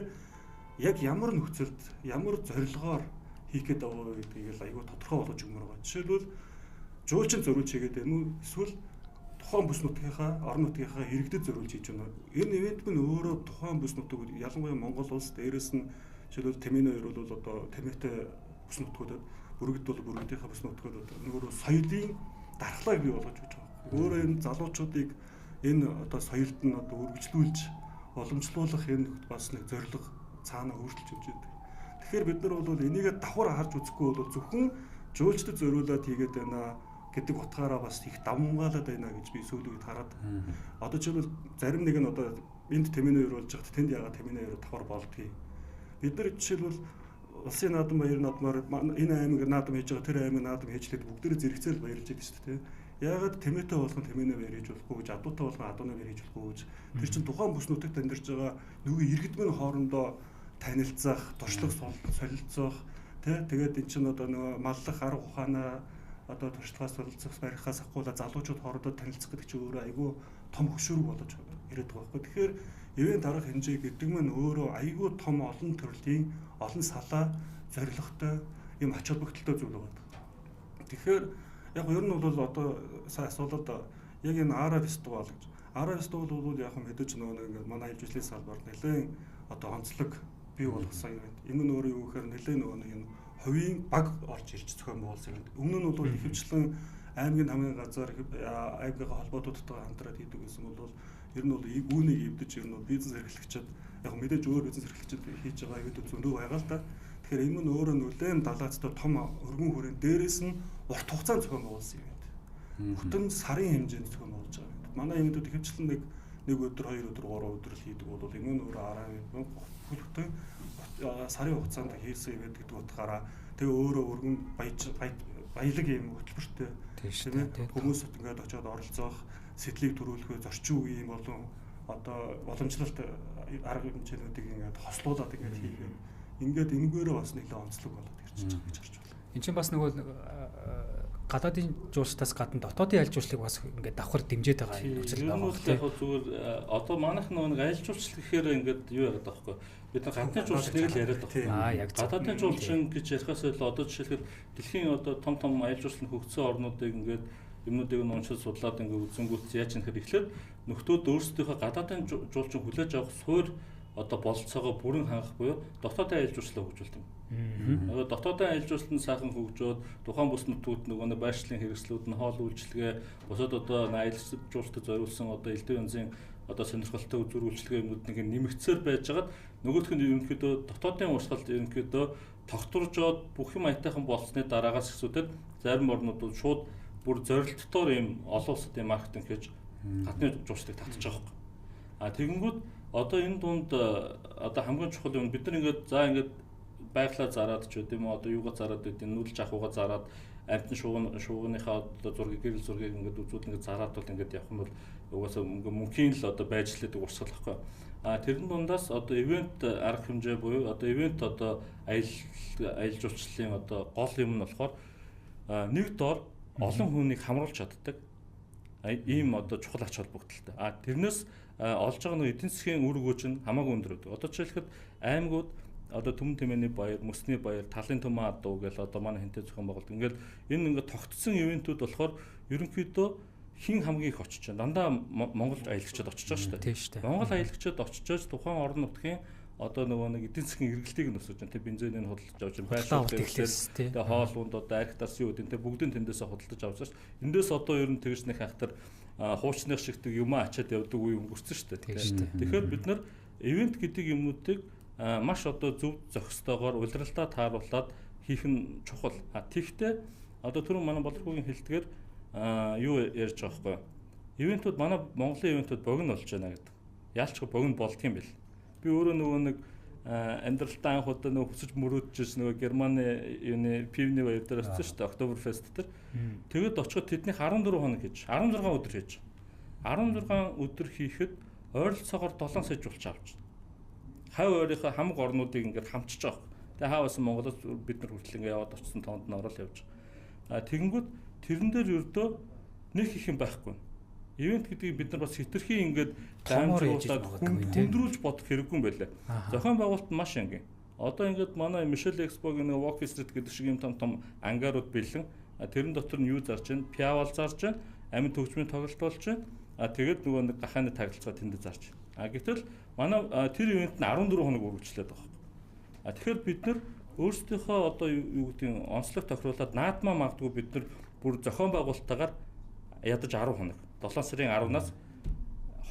яг ямар нөхцөлд ямар зорилгоор хийх гээд байгаа гэдгийг л айгүй тодорхой болгож өгмөр байгаа. Жишээлбэл жуулчин зориулж хийгээд байна уу? Эсвэл тухайн бүс нутгийнхаа орон нутгийнхаа иргэдэд зориулж хийж байна уу? Энэ ивент мань өөрөө тухайн бүс нутаг ялангуяа Монгол улс дээрээс нь жишээлбэл Тэмээнэ хоёр бол одоо тэмээтэй бүс нутгуудад бүргэд бол бүргэдийнхаа бүс нутгуудад өөрөө соёлын дархлааг бий болгож өгч байгаа. Өөрөө энэ залуучуудыг энэ одоо соёлд нь одоо үргэлжлүүлж боломжлуулах энэ бас нэг зорилго цаана өөрчилж явж байдаг. Тэгэхээр бид нар бол энийгээ давхар харж үзэхгүй бол зөвхөн жуулчдад зориулаад хийгээд байна гэдэг утгаараа бас их давмгаалаад байна гэж би сүүлийн үед хараад. Одоо жишээлбэл зарим нэг нь одоо энд тэмээнэ оруулж байхад тэнд яагаад тэмээнэ өрөө давхар болдгийг. Бид нар жишээлбэл улсын наадам баяр наадмаар энэ аймаг наадам хийж байгаа тэр аймаг наадам хийжлээд бүгдээрээ зэрэгцээл баярлж байдаг шүү дээ. Яагаад тэмээтэй болгон тэмээнэ баяр хийж болохгүй гэж, адуутай болгон адууны баяр хийж болохгүй гэж. Тэр чинь тухайн бүс нутагт амьдарч байгаа нөгөө иргэд мань хоорондоо танилцах, туршлага солилцох, тий тэгээд эн чинь одоо нөгөө маллах арга ухаанаа одоо туршлагаас солилцох, барихаас ахгуулаа залуучууд хоорондоо танилцах гэдэг чинь өөрөө айгүй том хөшүүрэг болож ирээд байгаа байхгүй. Тэгэхээр ивент арга хэмжээ гэдэг нь өөрөө айгүй том олон төрлийн, олон салаа зорилготой юм ач холбогдолтой зүйл байгаа. Тэгэхээр яг ер нь бол одоо сайн асуулаад яг энэ Ара фестивал гэж. Ара фестивал бол яг мэдээж нөгөө нэг ингээд манай аялал жуулчлалын салбарт нэлээд одоо онцлог бий болгосон ивент. Энэ нь өөрөө юу гэхээр нэлээд нөгөө нэг энэ хувийн баг орж ирж зохион байгуулсан ивент. Өмнө нь бол ихэвчлэн аймгийн хамгийн газар аймгийнхаа холбоотуудтайгаа хамтраад хийдэг гэсэн бол ер нь бол үүнийг эвдэж ер нь бол бизнес эрхлэгчид яг мэдээж өөр бизнес эрхлэгчид хийж байгаа ивентүүд зөндөө байгаа л да. Тэгэхээр энэ нь өөрөө нэлээд далаацтай том өргөн хүрээнд дээрээс нь урт хугацаанд зохион байгуулсан ивент. Бүтэн сарын хэмжээнд зохион байгуулж байгаа ивент. Манай ивентүүд ихэвчлэн нэг өдөр, хоёр өдөр, гурван өдөр л хийдэг бол энэ нь өөрөө 10 бүтэн сарын хугацаанд хийсэн ивент гэдэг утгаараа тэгээ өөрөө өргөн баялаг юм хөтөлбөртэй тийм ээ хүмүүс ингээд очиод оролцоох, сэтлийг төрүүлэх, зорчин үеийн болон одоо боломжлолт арга хэмжээнүүдийг ингээд хослуулад ингээд хийгээд ингээд энэгээрээ бас нэлээд онцлог болоод ирж байгаа гэж харж байна. Энд чинь бас нөгөө гадаадын жуулчдаас гадна дотоодын аялал жуулчлалыг бас ингээд давхар дэмжиж байгаа нөхцөл байгаа. Яг зүгээр одоо манайх нөгөө нэг аялал жуулчлал гэхээр ингээд юу яагаад байгаа байхгүй. Бид нар гадны жуулчлалыг л яриад байгаа. Гадаадын жуулчин гэж ярихаас илүү одоо жишээлбэл дэлхийн одоо том том аялал жуулчлалын хөгжсөн орнуудыг ингээд юмнуудыг нь уншиж судлаад ингээд үзэнгүүт яаж юм гэхээр эхлээд нөхдүүд өөрсдийнхөө гадаадын жуулчин хүлээж авах суур одоо бололцоогоо бүрэн хангах буюу дотоодын аялал жуулчлалыг хөгжүүлдэг юм. Одоо дотоодын аялал жуулчлал нь сайхан хөгжөөд тухайн бүс нутгууд нөгөө нэг байршлын хэрэгслүүд нь хоол үйлчилгээ бусад одоо аялал жуулчлалд зориулсан одоо элдв янзын одоо сонирхолтой үзүүр үйлчилгээ юмнууд нэг нэмэгдсээр байжгаад нөгөөх нь ерөнхийдөө дотоодын урсгалд ерөнхийдөө тогтворжоод бүх юм аятайхан болсны дараагаас ихсүүдэд зарим орнууд бол шууд бүр зорилттоор ийм олон улсад ийм маркетинг хийж гадны жуулчлалыг татчих байгаа байхгүй. А тэгэнгүүт одоо энэ дунд одоо хамгийн чухал юм бид нар ингээд за ингээд байглаа зараад ч үгүй юм уу одоо юугаа зараад байд юм нүүдэлж ахуйгаа зараад амьтан шуугийнхаа одоо зургийг гэрэл зургийг ингээд үзүүл ингээд зараад бол ингээд явах юм бол угаасаа мөнхийн л одоо байж лээдэг урсгал байхгүй. А тэрэн дундаас одоо ивент арга хэмжээ буюу одоо ивент одоо аялал жуулчлалын одоо гол юм нь болохоор нэг дор олон хүнийг хамруулж чаддаг ийм одоо чухал ач холбогдолтой. А тэрнээс олж байгаа нэг эдийн засгийн үр өгөөж нь хамаагүй өндөр байдаг. Одоо жишээлхэд аймагуд одоо түмэн тэмээний баяр, мөсний баяр, талын түмэн адуу гэл одоо манай хэнтэй зохион байгуулалт. Ингээл энэ ингээд тогтсон ивентүүд болохоор ерөнхийдөө хин хамгийн их очиж байна. Дандаа Монгол аялагчид очиж байгаа шүү дээ. Монгол аялагчид очиж тухайн орон нутгийн одоо нөгөө нэг эдийн засгийн эргэлтийг нь өсгөж байна. Тэ бензинийг худалдаж авч байна. Байшин тэгээ хоол унд одоо архитаас юу гэдэг тэ бүгдийн тэндээсээ худалдаж авч байна. Эндээс одоо ер нь тэгж нэг хахтар хуучных шигдэг юм ачаад явдаг үе өнгөрсөн шүү дээ. Тэгэхээр бид нар ивент гэдэг юмнуудыг маш одоо зөв зохистойгоор улиралдаа тааруулаад хийх нь чухал. А тэгтээ одоо түрүүн манай Болорхуугийн хэлдгээр юу ярьж байгаа байхгүй. Ивентүүд манай Монголын ивентүүд богино болж байна гэдэг. Яалчгүй богино болдго юм бэл. Би өөрөө нөгөө нэг Амьдралтаа анх удаа нөгөө хүсэж мөрөөдөж ирсэн нөгөө Германы юуны пивны баяр дээр очсон шүү дээ, Oktoberfest дээр. Тэгээд очиход тэднийх 14 хоног хийж, 16 өдөр хийж. 16 өдөр хийхэд ойролцоогоор 7 сая жуулч авч. Хав ойрынхоо хамаг орнуудыг ингээд хамчиж байгаа. Тэгээ хаавас Монголоос бид нар хүртэл ингээд яваад очсон тоонд нь орол явж. А тэгэнгүүт тэрэн дээр ердөө нэг их юм байхгүй. Ивент гэдгийг бид нар бас хитрхи ингээд дамжуулаад хүндрүүлж бодох хэрэггүй юм байлаа. Зохион байгуулалт нь маш энгийн. Одоо ингээд манай Michelle Expo-гийн нэг Walk Street гэдэг шиг юм том том ангарууд бэлэн. Тэрэн дотор нь юу зарж байна? Пиавал зарж байна. Амин төгжмийн тоглолт болж байна. А тэгээд нөгөө нэг гахааны тагалцгаа тэнд зарж байна. А гэтэл манай тэр ивент нь 14 хоног үргэлжлээд байгаа байхгүй. А тэгэхээр бид нар өөрсдийнхөө одоо юу гэдгийг онцлог тохируулаад наадмаа магадгүй бид нар бүр зохион байгуулалттайгаар ядаж 10 хоног 7 сарын 10-наас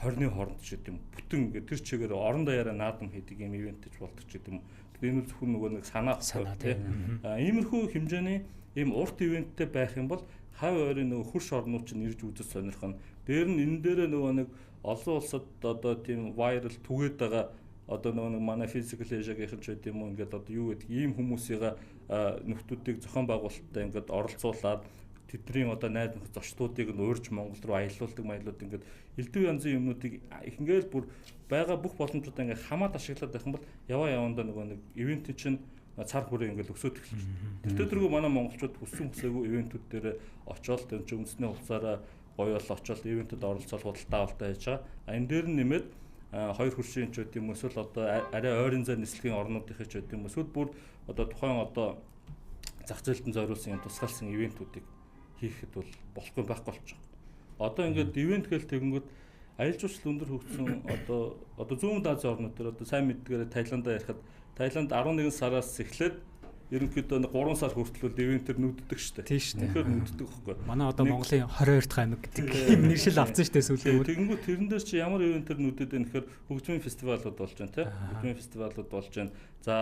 20-ны хооронд ч гэдэг юм. Бүтэн ингээд тэр чигээр орон даяараа наадам хийдэг юм ивент гэж болдог ч гэдэг юм. Тэгэхээр энэ зөвхөн нөгөө нэг санаа тий. Иймэрхүү хэмжээний ийм урт ивенттэй байх юм бол хав ойрын нөгөө хөрш орнууд чинь ирж үзэж сонирхно. Дээр нь энэ дээрээ нөгөө нэг олон улсад одоо тийм viral түгээд байгаа одоо нөгөө нэг манай Physical Asia-гийнхэн ч байд юм уу ингээд одоо юу гэдэг ийм хүмүүсийг нөхдүүдийг зохион байгуулалттай ингээд оролцуулаад тэдний одоо найз нөхөд зочдуудыг нь урьж Монгол руу аялуулдаг маялууд ингээд элдв янзын юмнуудыг ингээл бүр байгаа бүх боломжуудаа ингээд хамаад ашиглаад байх юм бол яваа явандаа нөгөө нэг ивент чинь цар хүрээ ингээд өсөөд эхэлж байна. Тэр тэргүй манай монголчууд хүссэн хүсээгүй ивентүүд дээр очиод тэр чинь үндэсний хувцаараа гоё бол очиод ивентэд оролцоод худалдаа авалтаа хийж байгаа. А энэ дээр нь нэмээд хоёр хөршийн ч үт юм эсвэл одоо арай ойрын зай нислэгийн орнуудынхээ ч үт юм эсвэл бүр одоо тухайн одоо зах зээлдэн зориулсан юм тусгаалсан ивентүүдийг хийхэд бол болохгүй байхгүй болчих. Одоо ингээд ивент гэл тэгэнгүүт аялал жуулчлал өндөр хөгжсөн одоо зүүн Азийн орнууд дээр одоо сайн мэддгээрээ Таиландаа ярихад Таиланд 11 сараас эхлээд ерөнхийдөө 3 сар хүртэл ивентэр нүддэг шүү дээ. Тийм шүү дээ. Тэгэхээр нүддэг байхгүй. Манай одоо Монголын 22 дахь аймаг гэдэг юм нэршил авсан шүү дээ сүүлийн үед. Тэгэнгүүт тэрэн дээр чи ямар ивентэр нүдэд байна гэхээр хөгжмийн фестивалууд болж байна тий. Хөгжмийн фестивалууд болж байна. За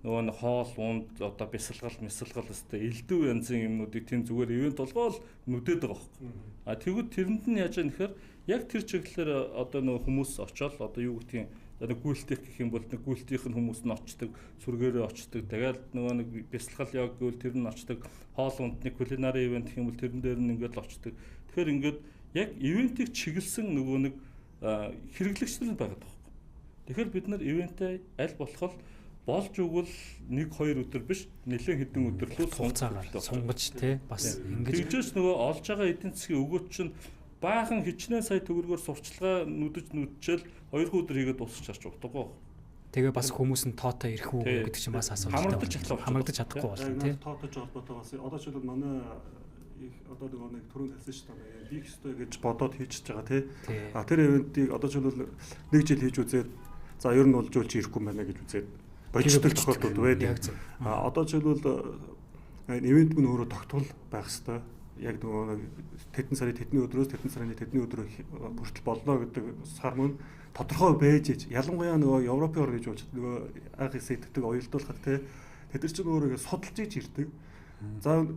нөгөө нэг хоол унд одоо бясалгал мэсалгал өстэй элдв янзын юмнуудыг тэн зүгээр ивент болгоол нүдэд байгаа байхгүй. А тэгвэл тэрэнд нь яаж яах гэхээр яг тэр чиглэлээр одоо нөгөө хүмүүс очиод одоо юу гэдгийг одоо гүйлтих гэх юм бол нэг гүйлтийнх нь хүмүүс нь очдог, сүргээрээ очдог. Тэгэл нөгөө нэг бясалгал яг гэвэл тэр нь очдог. Хоол ундны кулинари ивент гэх юм бол тэрэн дээр нь ингээд л очдог. Тэгэхээр ингээд яг ивентийг чиглэсэн нөгөө нэг хэрэглэгч нар байгаад байгаа байхгүй. Тэгэхээр бид нар ивентээ аль болох болж өгвөл 1-2 өдөр биш нэлээд хэдэн өдөрлөө сунгаж тий бас ингэж тэгжээс нөгөө олж байгаа эдийн засгийн өгөөч чинь баахан хичнээн сая төгрөгөөр сурчлагаа нүдэж нүдчээл 2 өдөр хийгээд дуусчих чарч утгагүй. Тэгээ бас хүмүүс нь тоотой ирэх үү гэдэг чинь бас асуудалтай. Хамрагдаж чадахгүй болно тий. Тоотой холбоотой бас одоо жишээлбэл манай их одоо нөгөө нэг түрүүнд хэлсэн шүү дээ. Хийх ёстой гэж бодоод хийчихэж байгаа тий. А тэр ивентийг одоо жишээлбэл нэг жил хийж үзээд за ер нь бол жуулч ирэхгүй байна гэж үзээд болждог тохиолдлууд байдаг. А одоо жишээлбэл ивент мөн өөрөө тогтвол байх ёстой. Яг нөгөө нэг тэдэн сарын тэдний өдрөөс тэдэн сарын тэдний өдрөө хүртэл болно гэдэг сар мөн тодорхой байж иж ялангуяа нөгөө Европын орн гэж болж нөгөө анх сэтгэдэг уялдуулахад те тэд нар чинь өөрөө ингэ судалж иж ирдэг. За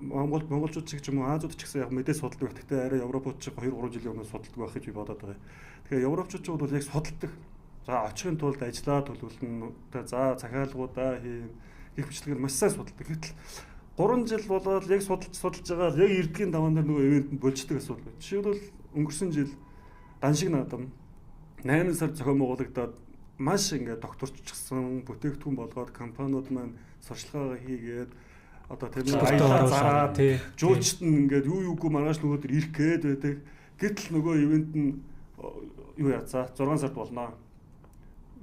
Монгол монголчууд ч юм уу Азиуд ч гэсэн яг мэдээ судалдаг. Гэхдээ арай Европууд ч 2 3 жилийн өмнө судалдаг байх гэж би бодоод байгаа. Тэгэхээр европчууд ч бол яг судалдаг. За очихын тулд ажиллаа төлөвлөнө. За захиалгуудаа хийн гэх мэтлэгээр маш сайн судалдаг. Гэтэл 3 жил болоод яг судалж байгаа яг эрдгийн даваан дээр нөгөө ивентэнд болждаг асуудал байна. Жишээлбэл өнгөрсөн жил Даншиг наадам 8 сар зохион байгуулагдаад маш ингээд докторчсон бүтээгдэхүүн болгоод компаниуд маань сурчлагаа хийгээд одоо тийм аялал зараад жуулчд нь ингээд юу юугүй маргааш нөгөө төр ирэх гээд байдаг. Гэтэл нөгөө ивент нь юу яцаа 6 сард болно.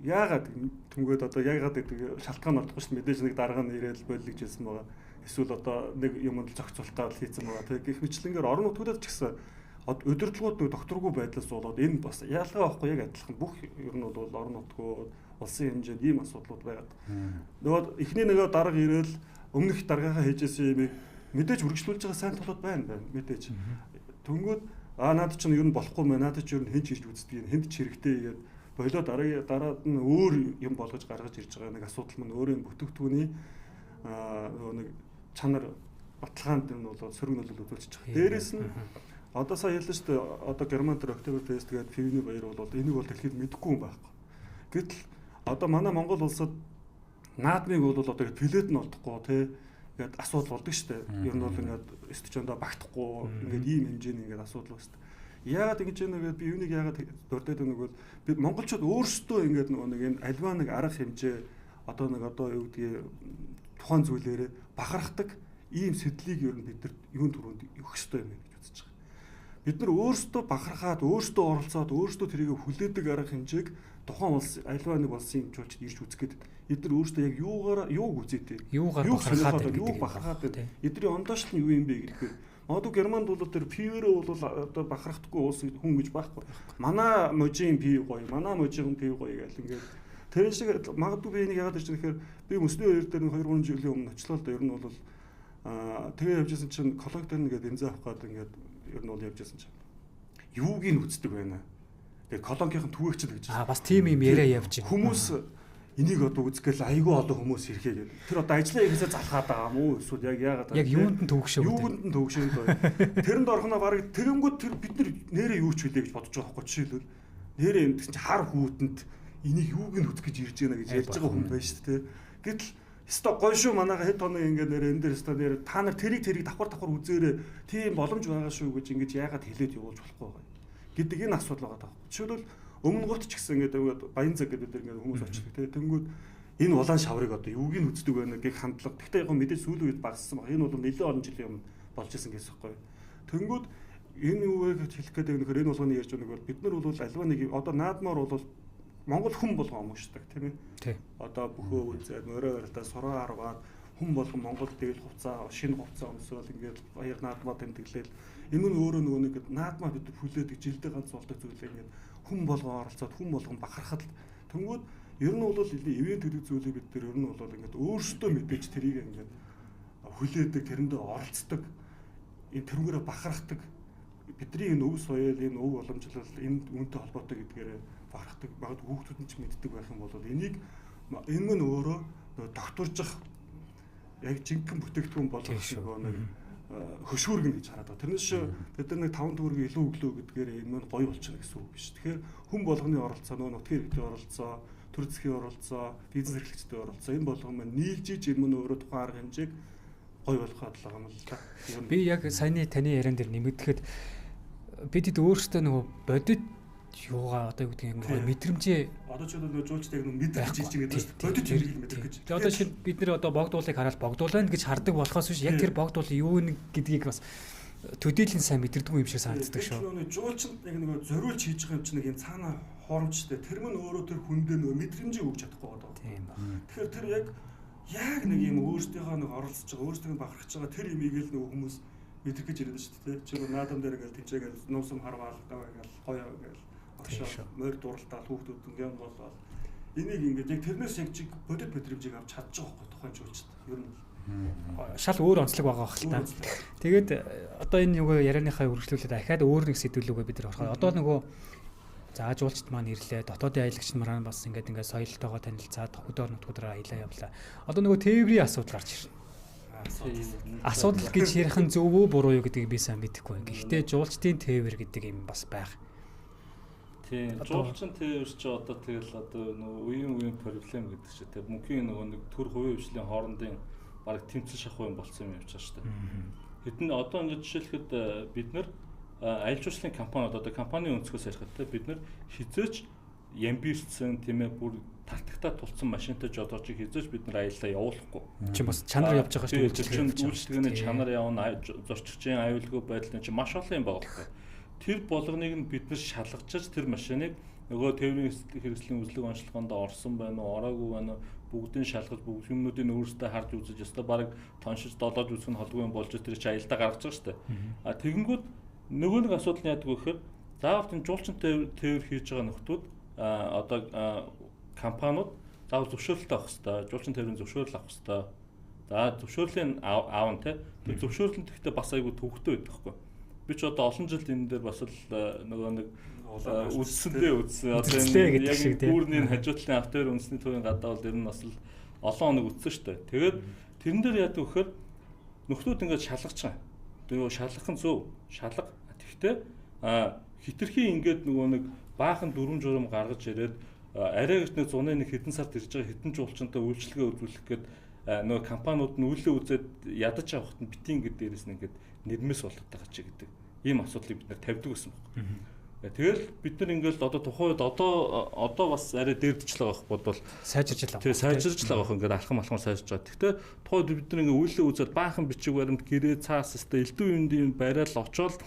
Яагаад түнгээд одоо яагаад гэдэг шалтгаан олдохгүй шүү дээ. Мэдээж нэг дарга нь ирээл боль гэж хэлсэн байгаа. Эсвэл одоо нэг юмд зохицуулах гал хийцэн байгаа. Тэг гэх мэтлэнгээр орон нутгуудад ч гэсэн удирдлагууд нэг докторгүй байдлаас болоод энэ бас ялгаа байхгүй яг адилхан бүх ер нь бол орон нутгууд улсын хэмжээнд ийм асуудлууд байгаад. Нөгөө эхний нөгөө дарга ирээл өмнөх даргийнхаа хийжсэн юмыг мэдээж үргэлжлүүлж байгаа сайн талууд байна мэдээж. Тэнгүүд аа наад чинь ер нь болохгүй мэ наад чинь ер нь хэн ч ирж үздэг юм хэнд ч хэрэгтэй гээд болоо дараад нь өөр юм болгож гаргаж ирж байгаа нэг асуудал мань өөрөө бүтээгдэхүүний нөгөө нэг чанар баталгаанд нь бол сөрөг нөлөөлөл үзүүлж байгаа. Дээрээс нь одоо сая хэллээ шүү дээ. Одоо Герман дээр Oktoberfest гэдэг пивны баяр бол энийг бол дэлхийд мэдэхгүй юм байхгүй. Гэтэл Одоо манай Монгол улсад наадмыг бол одоо ингэ плед нь олдохгүй тий ингээд асуудал болдог шүү дээ. Ер нь бол ингээд стадиондоо багтахгүй ингээд ийм хэмжээний ингээд асуудал байна шүү дээ. Яагаад ингэж байна вэ? Би юуныг яагаад дурдаад байна гэвэл би монголчууд өөрсдөө ингээд нөгөө нэг энэ альва нэг арга хэмжээ одоо нэг одоо юу гэдгийг тухайн зүйлээрээ бахархдаг ийм сэтлийг ер нь бид нар юун түрүүнд өгөх ёстой юм гэж үзэж байгаа. Бид нар өөрсдөө бахархаад, өөрсдөө оролцоод, өөрсдөө тэрийг хүлээдэг арга хэмжээг тухайн улс альва нэг улсын жуулчид ирж үзэх гээд эдгээр өөрсдөө яг юугаар юуг үзээтэй. Юугаар бахархаад юу бахархаад эдний ондоошлол нь юу юм бэ гэхээр магадгүй Германд бол тэр пивэрээ бол одоо бахархдаггүй улс хүн гэж байхгүй. Манай можийн пив гоё, манай можийн пив гоё гэл ингээд тэр шиг магадгүй би энийг яагаад гэж гэхээр би мөсний хоёр дээр 2 3 жилийн өмнө очлоо л да ер нь бол тэгээ явжсэн чинь колог дээр нэгээд эмзээ авах гээд ингээд ер нь бол явжсэн чинь юуг нь үздэг байна. Тэгээ колонкийнхан түгээгчд гэж. Аа бас тийм юм яриа явж байна. Хүмүүс энийг одоо үзэх гээл айгүй олон хүмүүс ирэхээ гэдэг. Тэр одоо ажлаа хийгээсээ залхаад байгаа юм уу? Эсвэл яг яагаад яг юунд нь төвөгшөө гэдэг. Юунд нь төвөгшөө гэдэг. Тэрэнд орохно бараг тэгэнгүүт тэр бид нар нэрээ юу ч хүлээ гэж бодож байгаа байхгүй жишээлбэл нэрээ юм гэсэн чи хар хүүтэнд энийг юуг нь үзэх гэж ирж байна гэж ярьж байгаа хүн байна шүү дээ. Гэтэл өстой гоё шүү манайха хэд хоног ингээд нэрээ энэ дээр өстой нэрээ та нар тэрийг давхар үзээрэй тийм боломж байгаа шүү гэж ингэж яагаад хэлээд явуулж болохгүй байгаа гэдэг энэ асуудал байгаа даа. Жишээлбэл өмнө гурт ч гэсэн ингээд баян цаг гэдэг дээр ингээд хүмүүс очдог тий. Тэнгүүд энэ улаан шаврыг одоо юуг нь үздэг байна гэх хандлага. Гэхдээ яг мэдээж сүүлийн үед багассан баг. Энэ бол нэлээд олон жилийн өмнө болж исэн гэсэн юм. Тэнгүүд энэ юу вэ гэж хэлэх гээд байгаа нөхөр энэ болгоны ярьж байгаа нэг бол бид нар бол альва нэг одоо наадмаар бол Монгол хүн болгон омгшдаг тийм ээ. Одоо бөхөө үзээд морой барилдаа сураа арваад хүн болгон Монгол дээл хувцаа, шинэ хувцаа өмсөөл ингээд баяр наадмаа тэмдэглээл. Энэ нь өөрөө нөгөө нэг наадмаа бид хүлээдэг жилдээ ганц болдог зүйлээ ингээд хүн болгон оролцоод хүн болгон бахархад тэнгүүд ер нь бол ивент гэдэг зүйлийг бид нар ер нь бол ингээд өөрсдөө мэдээж тэрийг ингээд хүлээдэг, тэрэндээ оролцдог, энэ тэрнгээрээ бахархдаг бидний энэ өв соёл, энэ өв уламжлал, энэ үүнтэй холбоотой гэдгээрээ бахархдаг. Магадгүй хүүхдүүд нь ч мэддэг байх юм бол энийг энэ мөн өөрөө тогтворжих яг жинхэнэ бүтээгдэхүүн болох нөгөө нэг хөшүүргэн гэж хараад байгаа. Тэрнээс бид нар нэг 5 төгрөг илүү өглөө гэдгээр энэ мөн гоё болчихно гэсэн үг биш. Тэгэхээр хүн болгоны оролцоо, нөгөө нутгийн иргэдийн оролцоо, төр засгийн оролцоо, бизнес эрхлэгчдийн оролцоо энэ болгон маань нийлж иж энэ мөн өөрөө тухайн арга хэмжээг гоё болгоход л байгаа юм л та. Би яг саяны таны яриан дээр нэмэгдэхэд бид өөрсдөө нөгөө бодит юугаа одоо юу гэдгийг ингээ мэдрэмжээ одоо ч нөгөө жуулчдыг нөгөө мэдрэх гэж хэлж байгаа шүү дээ. Бодит юмыг мэдрэх гэж. Тэгээ одоо жишээ бид нэр одоо богдуулыг хараад богдуулна гэж хардаг болохоос биш яг тэр богдуул юу гэдгийг бас төдийлөн сайн мэдэрдэг юм шиг санагддаг шүү. Нөгөө жуулчд яг нөгөө зориулж хийж байгаа юм чинь нэг юм цаана хоромжтой. Тэр мөн өөрөө тэр хүндээ нөгөө мэдрэмжийг өгч чадахгүй байгаа. Тийм ба. Тэгэхээр тэр яг нэг юм өөрсдийнхөө нэг оролцож байгаа, өөрсдөө бахархаж байгаа тэр юмыг л нөгөө хүмүүс мэдрэх гэж ирээд шүү дээ. Чи нөгөө наадам дээр ингээл тэнцээгээл нуусам харваал ингээл гоё ингээл огшоо морь дуралтаа хүүхдүүд ингээм болоод энийг ингээд яг тэрнээс яг чиг бодит мэдрэмжийг авч чадж байгаа байхгүй тухайн жуулчд ер нь шал өөр онцлог байгаа бах л та. Тэгээд одоо энэ нөгөө ярианыхаа үргэлжлүүлээд дахиад өөр нэг сэдвлүүгээ бид нар орохоо. Одоо нөгөө за жуулчд маань ирлээ. Дотоодын аялагч нар бас ингээд соёлтойгоо танилцаад хөдөр нутгуудаараа аялаа явлаа. Одоо нөгөө тээврийн асуудал гарч ирнэ. Асуудал гэж ярих нь зөв үү буруу юу гэдгийг би сайн мэдэхгүй байна. Гэхдээ жуулчдын тээвэр гэдэг юм бас байх. Тийм. Жуулчин тээвэр чи одоо тэгэл одоо нөгөө үеийн проблем гэдэг чинь тийм мөнхийн нөгөө нэг төр хувийн хвшлийн хоорондын бараг тэмцэл шахуу юм болсон юм явж байгаа шүү дээ. Хэдэн одоо ингэж жишээлхэд бид нар аялал жуулчлалын компаниуд одоо компани өнцгөөс ярихад те бид нар хизээч ямбирцэн тийм ээ бүр талтагтаа тулцсан машинтай жодоочийг хизээч бид нар аяллаа явуулахгүй. Чи бас чанар явж байгаа шүү дээ. Үйлчилгээний чанар явна, зорчигчийн аюулгүй байдал нь чи маш олон юм байгаа байхгүй. Тэр болгоныг нь бид нар шалгаж тэр машиныг нөгөө тээврийн хэрэгслийн үзлэг онцлогоонд орсон байна уу, ороогүй байна уу бүгдийг шалгаж бүгд юмнуудыг өөрсдөө харж үзэж өстой бараг тоншиж долоож үзэх нь холгүй юм болж тэр чи аялдаа гаргаж байгаа шүү дээ. А тэгэнгүүт нөгөө нэг асуудал нь яадаг вэ гэхээр заавал энэ жуулчин тээвэр хийж байгаа нөхдүүд одоо компаниуд заавал зөвшөөрлөлт авах хэрэгтэй, жуулчин тээврийн зөвшөөрөл авах хэрэгтэй. За зөвшөөрлийн аавн те. Тэр зөвшөөрөл нь гэхдээ бас айгүй төвөгтэй байдаг байхгүй. Би ч одоо олон жил энэ дээр бас л нөгөө нэг үзсэндээ үзсэн. Одоо энэ яг дүүрний хажуу талын автоор үндэсний төвийн гадаа бол ер нь бас л олон хоног үзсэн шүү дээ. Тэгээд тэрэн дээр яадаг вэхээр нөхдүүд ингээд шалгаж байгаа. Тэгээ шалгах нь зөв. Шалга. Тэгэхдээ хитрхи ингээд нөгөө нэг баахан дүрм журам гаргаж ирээд Арай гэж нэг зуны нэг хэдэн сард ирж байгаа хэдэн жуулчантай үйлчилгээ үзүүлэх гээд нөгөө компаниуд нь үйлээ үзээд ядаж авахт нь битин гэд дээрээс нь ингээд нэрмэс болоод байгаа чи гэдэг ийм асуудлыг бид нар тавьдаг гэсэн байна. Тэгэл бид нар ингээл одоо тухайн үед одоо бас арай дээрдэж л байгаа бодвол сайжирч л байгаа. Тий, сайжирч л байгаа ингээд алхам алхам сайжирч байгаа. Гэхдээ тухайн үед бид нар ингээ үйлээ үзээд баахан бичиг баримт гэрээ цаас өстэй элдв юмдын барайл очоод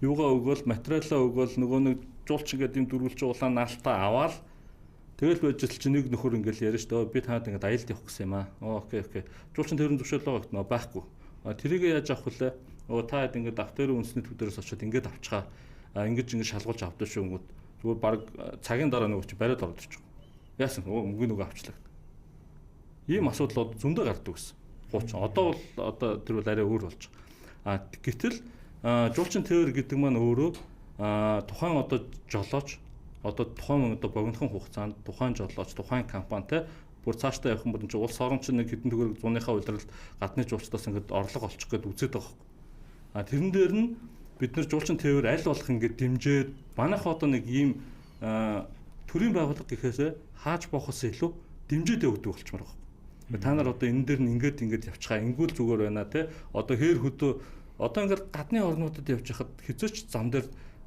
юугаа өгөөл материалаа өгөөл нөгөө нэг жуулч ингээд юм дөрвөлж улаан наалтаа аваал тэгэл байж л чи нэг нөхөр ингээл яриа шүү дээ. Би танад ингээд аялд явах гэсэн юм аа. Окей, окей. Жуулчин тэрэн зөвшөөрлөө гэх нөө байхгүй. Тэрийг яаж авах вүлээ? Та хэд ингээд автер үндэсний төв дээрээс очиод ингээд авчгаа. Ингэж ингэж шалгуулж авдаг шүү гингүүд зүгээр баг цагийн дараа нөгөө чи бариад ороод ирчих. Яасан? Мөнгө нөгөө авчлаа. Ийм асуудал зөндөө гардаг гэсэн. Хуучин. Одоо бол одоо тэр бол арай өөр болж байгаа. Гэтэл жуулчин тээвэр гэдэг маань өөрөө тухайн одоо жолооч одоо тухайн одоо богинохон хугацаанд тухайн жолооч тухайн компанитай бүр цаашдаа явах юм бол энэ чинь улс орон чинь нэг хэдэн төгрөг зуныхаа улиралд гадны жуулчдаас ингээд орлого олчих гээд үзээд байгаа байхгүй. Тэрэн дээр нь бид нар жуулчин тээвэр аль болох ингээд дэмжээд манайх одоо нэг ийм төрийн байгууллага гэхээсээ хааж боохос илүү дэмжээд явдаг болчмоор байгаа байхгүй. Та нар одоо энэ дээр нь ингээд ингээд явчихаа ингүүл зүгээр байна те. Одоо хээр хөдөө одоо ингээд гадны орнуудад явж хахад хизээч зам дээр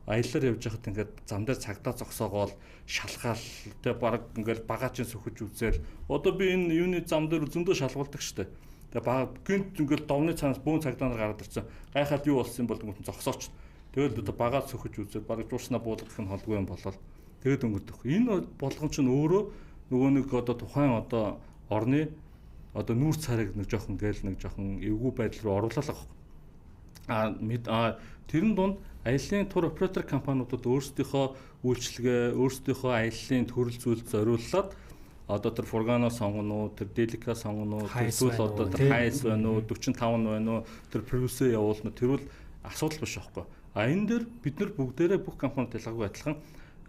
аяллаар явж байхад ингээд зам дээр цагдаа зогсоогоол шалгаал тэ баг ингээд багаачин сөхөж үзээл одоо би энэ юуны зам дээр зөндөө шалгуулдаг штэ. Тэгээ баг гинт ингээд довны цаанаас бөөн цагдаа нар гараад ирсэн. Гайхаад юу болсон юм бол гүнт зогсооч. Тэгэл одоо багаа сөхөж үзээд баг жуурснаа буулгах нь холгүй юм болол тэгээд өнгөрдөх. Энэ болгон чинь өөрөө нөгөө нэг одоо тухайн одоо орны одоо нүүр царайг нэг жоохон гээл нэг жоохон эвгүй байдал руу оруулаад байгаа байхгүй. Тэрэн дунд аяллаа тур оператор компаниудад өөрсдийнхөө үйлчилгээ, өөрсдийнхөө аяллаа төрөл зүйл зориуллаад одоо тэр Furgano сонгоно уу, тэр Delica сонгоно уу, тэр зүйл одоо тэр Hiace байна уу, 45 байна уу, тэр Prius-ээ явуулна. Тэр бол асуудал биш байхгүй. Энэ дээр бид нар бүгдээрээ бүх компаниуд ялгаагүй адилхан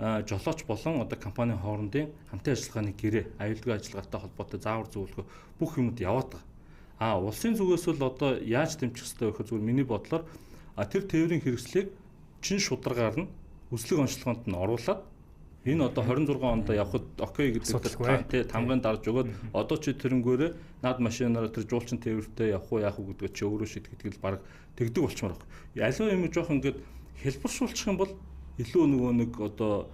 жолооч болон одоо компанийн хоорондын хамтын ажиллагааны гэрээ, аюулгүй ажиллагаатай холбоотой заавар зөвлөгөө бүх юмуд яваад байгаа. Улсын зүгээс бол одоо яаж дэмжих ёстой вэ гэхээр зүгээр миний бодлоор тэр тээврийн хэрэгслийг чин шударгаар нь өслөг онцлогоонд нь оруулаад энэ одоо 26 онд явхад окей гэдэг тий тамгын дарж өгөөд одоо чи тэрнгөөрээ над машинаараа тэр жуулчин тээвэртэй явах уу яах уу гэдгээ чи өөрөө шийд гэдгийг л баг тэгдэг болчмоор баг. Аливаа юм жоох ингээд хэлбэршүүлчих юм бол илүү нөгөө нэг одоо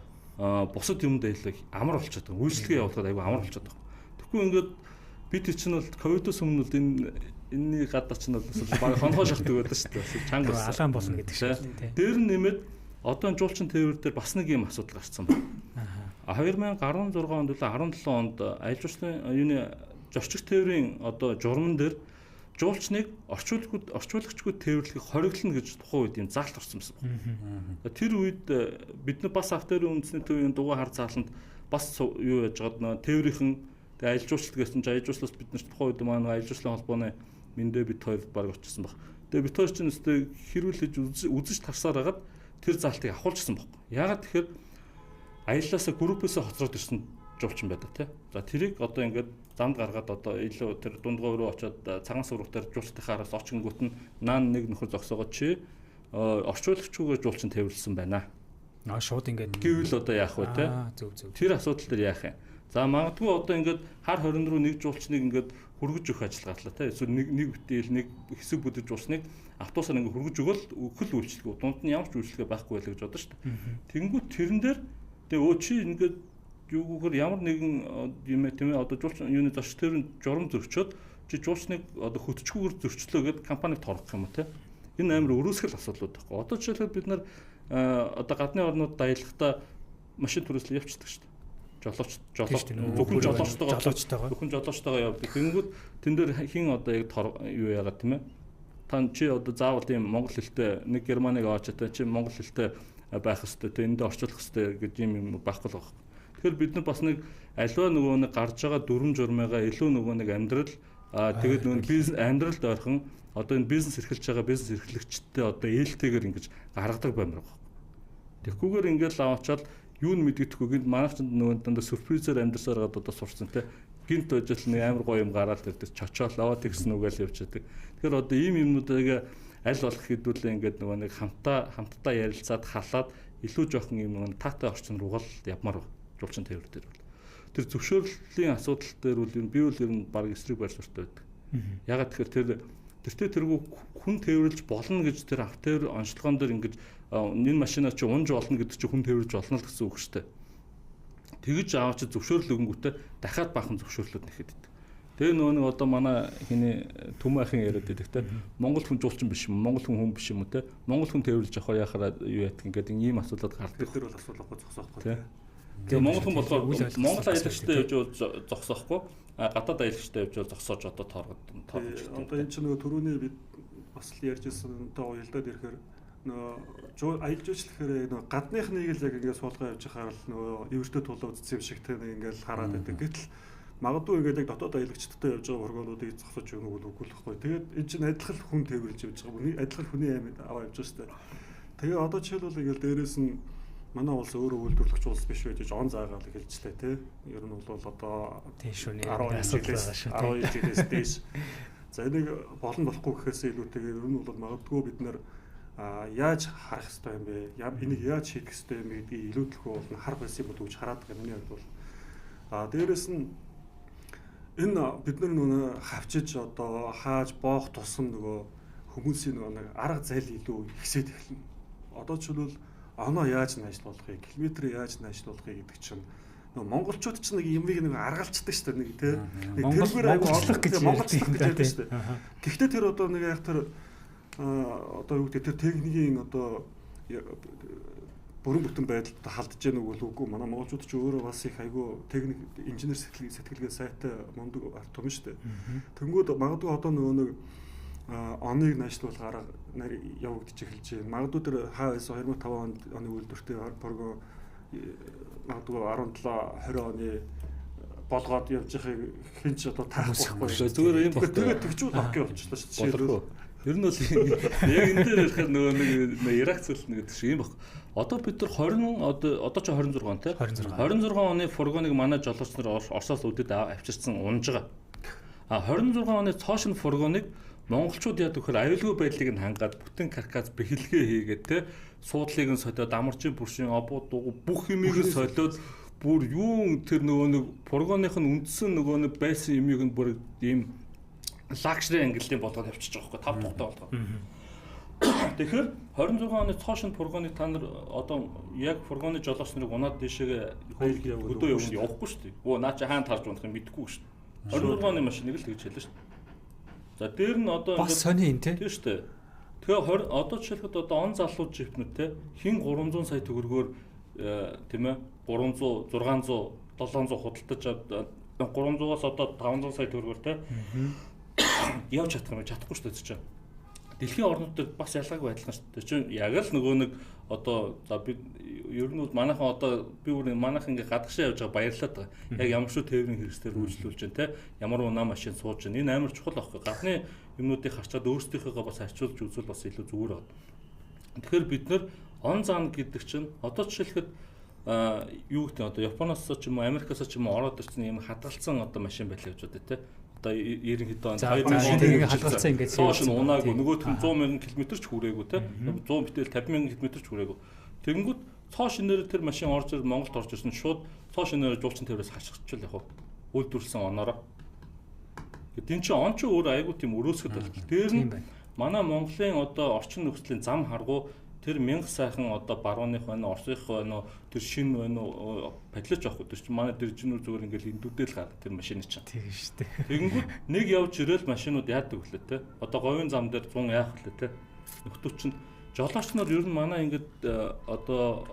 бусад юмд илүү амар болчиход байгаа. Үйлчлэгээ явуулахад айгүй амар болчиход байгаа. Тэгэхгүй ингээд бид чинь бол ковидос өмнө бол энэний гадаа чинь бол баг хонхоо шахдаг байдаг шүү дээ. Чанга алаан болно гэдэг шиг тий. Дээр нь нэмээд одоо жуулчин тээвэр дээр бас нэг юм асуудал гарсан байна. 2016 онд үлээ 17 онд аялал жуулчлалын юуны зорчих тээврийн одоо журман дээр жуулчныг орчуулагчгүй тээвэрлэхийг хориглоно гэж тухайн үед юм заалт орсон байсан байна. Тэр үед бид нар бас автоэрийн үндэсний төвийн дугаар хар зааланд бас юу яаж байгаад нөө тээврийнхэн тэгээ аялал жуулчлал гэсэн чинь аялал жуулчлалаас бид нар тухайн үед маань аялал жуулчлалын холбооны мэндэ бит хоёр баг очсон баг. Тэгээ бит хоёр чинь өстэй хэрүүлж үзэж тарсаар хагаад тэр заалтыг авахулчихсан байхгүй. Яагаад тэгэхээр аяллаасаа группээсээ хоцроод ирсэн жуулчин байдаг тий. За тэрийг одоо ингээд замд гаргаад одоо илүү тэр дундгой руу очиод цагаан сургалтаар жуулчдынхаа араас очингүүт нь наан нэг нөхөр зогсоогоо чи орчуулагчгүйгээр жуулчин тээвэрлсэн байна. Шууд ингээд гэвэл одоо яах вэ тий? Зөв зөв. Тэр асуудал дээр яах юм? За магадгүй одоо ингээд хар 20 руу нэг жуулчныг ингээд хүргэж өгөх ажил гарлаа тий. Эсвэл нэг бүтээл нэг хэсэг бүдэж жуулчныг автобусаар ингээд хүргэж өгөөл өгөх л үйлчлэгээ. Дунд нь ямар ч үйлчлэгээ байхгүй байлаа гэж бодсон шүү дээ. Тэнгүүт тэрэн дээр тэгээ өө чи ингээд юугүйгээр ямар нэгэн юм ээ тийм ээ одоо жуулчин юуны зорч тэр журам зөрчөөд чи жуулчныг одоо хөтчгүүгээр зөрчлөө гэд компаниг торгох юм уу тий. Энэ амар өрөөсгөл асуудлууд байхгүй. Одоо жишээлбэл бид нар одоо гадны орнуудад аялахдаа машин түрээслээ явчихдаг шүү дээ. Жолооч зөвхөн жолоочтойгоо явдаг. Тэнгүүд тэн дээр хин одоо яг юу яагаад тийм ээ. Та чи одоо заавал тийм монгол хэлтэй нэг германыг аваач та чи монгол хэлтэй байх хэвээр тийм энд орчуулах хэвээр гэж юм юм байхгүй л байгаа. Тэгэхээр бид нар бас нэг аливаа нөгөө нэг гарч байгаа дүрм журмыгаа илүү нөгөө нэг амьдрал тэгээд нөгөө бизнес амьдралд ойрхон одоо энэ бизнес эрхэлж байгаа бизнес эрхлэгчдтэй одоо ээлтэйгээр ингэж гаргадаг баймар байгаа. Тэгхгүйгээр ингээд аваачаал юу н мэдгэдэхгүй гинт манайх ч нөгөө дандаа сюрпризээр амьдарсаар гад одоо сурцсан те гинт ажил нэг амар гоё юм гараад ирдэг чочоол аваад тэгсэн үгээл явчихдаг. Тэгэхээр одоо ийм юмнуудыг аль болох хэдүүлээ ингээд нөгөө нэг хамтдаа ярилцаад халаад илүү жоохон юм нөгөө таатай орчин руугаал явмаар жуулчин тээвэр дээр бол. тэр зөвшөөрлийн асуудал дээр бол би бол ер нь баг эсрэг байр суурьтай байдаг. Ягаад тэгэхээр тэр тэртээ тэргүй хүн тээвэрлж болно гэж тэр автотээвэр онцлогоон дээр ингэж энэ машинаа чи унж болно гэдэг чи хүн тээвэрлж болно л гэсэн үг шүү дээ. Тэгэж аваач зөвшөөрөл өгөнгүүтээ дахиад баахан зөвшөөрлүүд нэхэд идэг. Тэгээ нөгөө нэг одоо манай хиний түмэн яриад байдаг те. Монгол хүн жуулчин биш юм, Монгол хүн хүн биш юм уу те. Монгол хүн тээвэрлж авах яхаараа юу яадаг ингээд ийм асуудлууд гардаг. Тэр бол асуудал зогсоохгүй те. Тэгээ Монгол хүн болохоор Монгол аялагчтай явж зогсоохгүй, а гадаад аялагчтай явж зогсоож одоо тооргод тооргож. Одоо энэ чинь нөгөө түрүүний бид бас л ярьж ирсэнтэй уялдаад ирэхээр нөгөө аялал жуулчлал гэхээр нөгөө гадныхныг л яг ингээд суулгаа явж байхаар л нөгөө эвэртэй тулаа үзсэн юм шиг те нэг ингээд хараад байдаг. Гэтэл магадгүй ингээд яг дотоод аялагчдтай явж байгаа фургонуудыг зогсоож өгнө үгүй л байхгүй. Тэгээд энэ чинь адилхан хүн тээвэрлж явж байгаа. Адилхан хүний амь аваа явж байгаа шүү дээ. Тэгээ одоо жишээлбэл ингээд дээрэс нь манай улс өөрөө үйлдвэрлэгч улс биш байж он заагаал эхэлжлээ те. Ер нь бол одоо тийм шүү нэр асуудал байгаа шүү. 12 жилээс дээш. За энийг болно болохгүй гэхээс илүүтэйгээр ер нь бол магадгүй бид нэр яаж харах ёстой юм бэ? Энийг яаж шийдэх ёстой юм бэ гэдгийг илүүтлэхүү бол харах байсан юм болов уу гэж хараад байгаа миний хувьд бол. Дээрэс нь энэ бид нар нөгөө хавчиж одоо хааж боох тусам нөгөө хүмүүсийн нөгөө нэг арга зал илүү ихсээд эхэлнэ. Одоо жишээлбэл оноо яаж найшлуулахыг, километрээ яаж найшлуулахыг гэдэг чинь нөгөө монголчууд ч нэг юмыг нэг аргалцдаг шүү дээ нэг тий. Нэг тэргээр монголчлох гэж монголчлох гэж ярьдаг шүү дээ. Гэхдээ тэр одоо нэг яг тэр одоо юу гэдэг тэр техникийн одоо бүрэн бүтэн байдалд халдж гэнэ үг л үгүй. Манай монголчууд ч өөрөө бас их айгүй техник инженер сэтгэлгээ сайтай мундаг ард түмэн шүү дээ. Тэнгүүд магадгүй одоо нөгөө нэг оныг найшлуулах арга явагдаж эхэлж байна. Магадгүй тэр хаа байсан 2005 оны үйлдвэртэй фургон магадгүй 17 20 оны болгоод явж байхыг хэн ч одоо таахгүй шүү. Зүгээр юм баг. Тэгээд тэгчүүл окей болчихлоо шүү дээ. Ер нь бол яг энэ дээр ярихаар нөгөө нэг Ирак зүйл нэг гэдэг шиг юм баг. Одоо бид нар 20 одоо ч 26 он тий. 26 оны фургоныг манай жолооч нар Оросоос үдэд авчирсан унж байгаа. А 26 оны цоошин фургоныг монголчууд яадаг вэхээр аюулгүй байдлыг нь хангаад бүтэн каркас бэхлэгээ хийгээд те суудлыг нь солиод амарчин бүршин обуу дугу бүх юмыг нь солиод бүр юун тэр нөгөө нэг фургоных нь үндсэн нөгөө нэг байсан юмыг нь бүр ийм luxury ангиллын болгоод явчихж байгаа байхгүй 5 тухтай болгоод. Тэгэхээр 26 оны цоошин фургоныг та нар одоо яг фургоны жолооч нарыг унаад дээшээгээ хөдөө явахгүй шүү дээ. Өө наа чи хаана тарж унах юм мэдэхгүй шүү дээ. 26 оны машиныг л тэгж хэлнэ шүү дээ. За дээр нь одоо бас сони юм те. Тийм шүү дээ. Тэгэхээр 20 одоо жишээлбэл одоо он залуу жипнүүд те хин 300 сая төгрөгөөр тийм ээ 300 600 700 худалдаж 300-аас одоо 500 сая төгрөгөөр те явж чадах юм чадахгүй шүү дээ чинь. Дэлхийн орнууд дээр бас ялгаагүй адилхан шүү дээ. Чинь яг л нөгөө нэг одоо за би ер нь бол манайхан одоо би бүр манайхан ингээ гадагшаа явж байгаа баярлаад байгаа. Яг ямар шүү тээврийн хэрэгслээр үйлчлүүлж байна те. Ямар унаа машин сууж байна. Энэ амар чухал байхгүй. Гадны юмнуудыг харчаад өөрсдийнхөөгөө бас харьцуулж үзвэл бас илүү зүгээр байна. Тэгэхээр бид нэр он зан гэдэг чинь одоо жишээлхэд юу гэдэг одоо Японоос ч юм уу Америкаас ч юм уу ороод ирсэн юм хадгалсан одоо машин байлаа гэж бодъё те. Одоо 90 хэдэн он 2000 он хадгалсан ингээд цоош нь унаагүй нөгөөх нь 100 мянган км ч хүрээгүй те 100 битэл 50 мянган км ч хүрээгүй. Тэгэнгүүт цоо шинээр тэр машин орж ир Монголд орж ирсэн шууд цоо шинээр жуулчин тээврээс хашгирчвал яг үйлдвэрлэсэн оноороо. Гэт эн чинь он ч өөр айгүй тийм өрөөсгөд болтол. Тэр нь манай Монголын одоо орчин нөхцөлийн зам харгу тэр мянга сайхан одоо барууных байна, Оросынх байна, тэр шин байна уу падлаж авахгүй. Тэр чинь манай дэржинүүд зүгээр ингээл эндүүдэл гардаг тэр машины чинь. Тийм шүү дээ. Тэгэнгүүт нэг явж ирээл машинууд яадаг вүлээ те. Одоо говийн зам дээр 100 яах вүлээ те. Нөхдүүд чинь жолооч нар ер нь манай ингээд одоо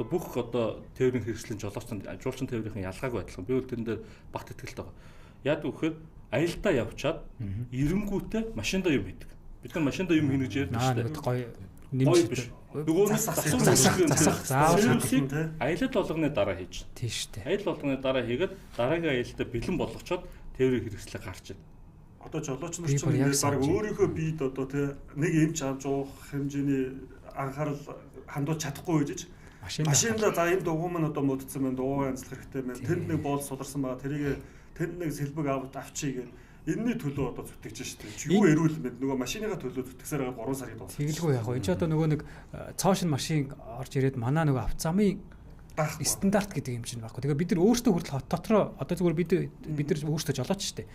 бүх одоо тээврийн хэрэгслийн жолооч нар жуулчин тээврийн ялгаагүй адилхан. Би бол тэрэн дээр багт итгэлтэй байгаа. Яадаг вэхээр аялдаа явчаад эренгүүтээ машиндаа юм хийдэг. Бид нар машиндаа юм хийнэ гэж ярьдаг шүү дээ. Гоё нэмж биш. Нөгөө нь засах заавал аялал болгоны дараа хийж. Тийм шүү дээ. Аялал болгоны дараа хийгээд дараагийн аялалдаа бэлэн болгочоод тээврийн хэрэгслээ гарч ирнэ. Одоо жолооч нар чинь ингээд баг өөрийнхөө биед одоо тий нэг эмч авч уух хэмжээний анхаарал хандуулж чадахгүй байж машиндаа за энэ дугуй маань одоо модцсон байна, дугуй янзлах хэрэгтэй байна. Тэнд нэг боол суларсан байгаа. Тэрийг тэнд нэг сэлбэг авчий гэдэг энэний төлөө одоо зүтгэж шүү дээ. Юу эрүүл мэнд нөгөө машиныхаа төлөө зүтгэсээр байгаа 3 сарыг дуусна. Тэгэлгүй яг. Энд чи одоо нөгөө нэг цоошин машин орж ирээд манай нөгөө авцамын Стандарт гэдэг юм чинь байхгүй. Тэгээ бид нар өөрсдөө хүртэл хот дотроо одоо зүгээр бид нар өөрсдөө жолооч шүү дээ.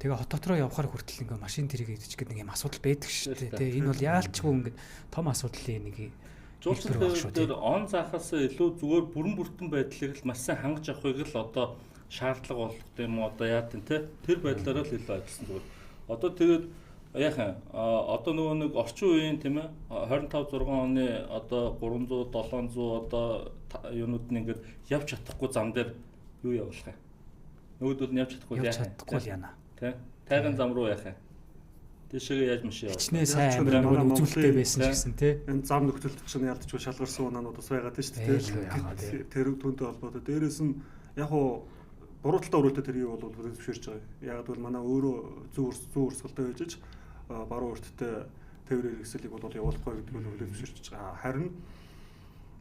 Тэгээ хот дотроо явхаар хүртэл ингээ машин тэрийг идчих гэдэг нэг юм асуудал байдаг шүү дээ. Тэгээ энэ бол яалчгүй ингээ том асуудлын нэг жуулчлал дээр он заахаас илүү зүгээр бүрэн бүртэн байдлыг л маш сайн хангаж авахыг л одоо шаардлага болох юм уу одоо яа гэв те тэр байдлаараа л илүү ажилласан зүгээр. Одоо тэгээд яахан одоо нөгөө нэг орчин үеийн тийм ээ 25 6 оны одоо 300 700 одоо юунууд нь ингээд явж чадахгүй зам дээр юу явуулах юм? Нөгөөдөл нь явж чадахгүй яах юм? Чадахгүй л яана. Тэ? Тайган зам руу яах юм? Тийшээгээ яаж машин явах? Хичнээн сайн амир нөгөө үзүүлэлттэй байсан ч гэсэн тий. Энэ зам нөхцөлд чинь ялдчгүй шалгарсан унаанууд бас байгаа тийм шүү дээ. Тэр түүнтэй холбоотой. Дээрээс нь яг уу буруу талдаа өрөөлтөй тэрийг бол хүлээн зөвшөөрч байгаа. Яг бол манай өөрөө зүүн урсгалтай байж ч баруун урттай тээврийн хэрэгсэлийг бол явуулахгүй гэдэг нь хүлээн зөвшөөрч байгаа. Харин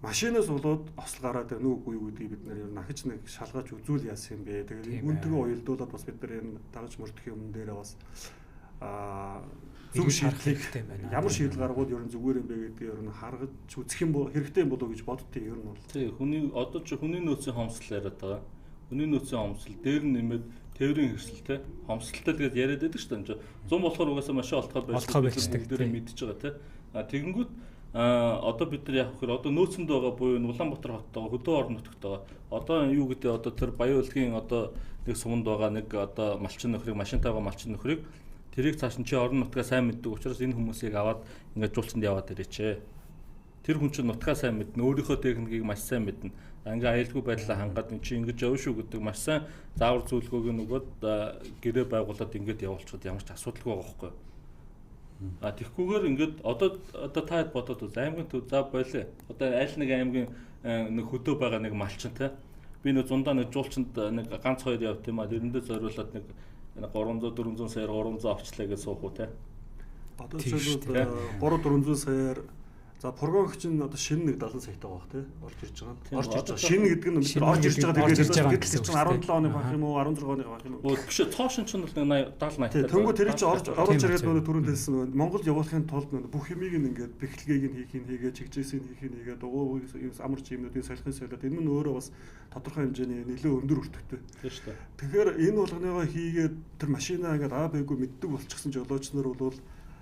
машинаас болоод осол гараад байна уугүй юу гэдгийг бид нэр ер нь ахиж нэг шалгаж үзүүл яасан юм бэ. Тэгээд үүнтэйгээ уялдуулаад бас бид нар энэ дагаж мөрдөх юм дээрээ бас зөв шийдлийг ямар шийдэл гаргавал ер нь зүгээр юм бэ гэдгийг ер нь харгаж үзэх юм бол хэрэгтэй юм болов уу гэж боддتي ер нь бол. Тий, хүний одоо чи хүний нөөцийн хомсдол яриад байгаа. Хүний нөөцийн хомсдол дээр нь нэмээд тээврийн хэрэгсэл те хомсдолтой л гэж яриад байдаг шүү дээ. 100 болохоор угаасаа машин олдоход байж дээр мэдчихэж байгаа те. А тэгэнгүүт одоо бид нар яг хөр одоо нөөцөнд байгаа буюу Улаанбаатар хоттойгоо хөдөө орон нутагтайгаа одоо юу гэдэг одоо тэр Баян-Улгийн одоо нэг суманд байгаа нэг одоо малчин нөхрийг машинтайгаа малчин нөхрийг тэрийг цааш нь чи орон нутгаа сайн мэддэг учраас энэ хүмүүсийг аваад ингээд жуулчинд яваад ирээч. Тэр хүн чинь нутгаа сайн мэднэ, өөрийнхөө техникийг маш сайн мэднэ. Ингээ аюулгүй байдлаа хангаад эн чи ингэж явна шүү гэдэг маш сайн заавар зөвлөгөөг нь өгөөд гэрээ байгуулад ингээд явуулчихад ямар ч асуудалгүй байгаа байхгүй. А тэгхгүйгээр ингээд одоо та хэд бодоод үз аймгийн төв за болио. Одоо аль нэг аймгийн нэг хөдөө байгаа нэг малчин те. Би нэг зундаа нэг жуулчинд нэг ганц хоёр явт юм а тэрэндээ зориулаад нэг 300 400 саяар 300 авчлаа гэж суух уу те. Одоо жишээлбэл 3 400 саяар за пургон чинь одоо шинэ нэг 70 саятай байгаа бох те орж ирж байгаа. Орж ирж байгаа. Шинэ гэдэг нь бид орж ирж байгаа тэгээд чинь 17 оны байх юм уу 16 оны байх юм уу? Биш цоо шин чинь бол нэг 70 80. Тэнгүү тэр чинь орж ирээд нөгөө түрүүнд хэлсэн нөгөө Монгол явуулахын тулд нөгөө бүх юмыг ингээд бэхлэгийг нь хийх нь хийгээ чигжээсийг хийх нь хийгээ дугуй амар чимнүүдийн солихын солиод энэ нь өөрөө бас тодорхой хэмжээний нэлээд өндөр өртөгтэй. Тийм шүү дээ. Тэгэхээр энэ болгоныгоо хийгээд тэр машинаа ингээд аа бэгүй мэддэг болчихсон жолооч нар бол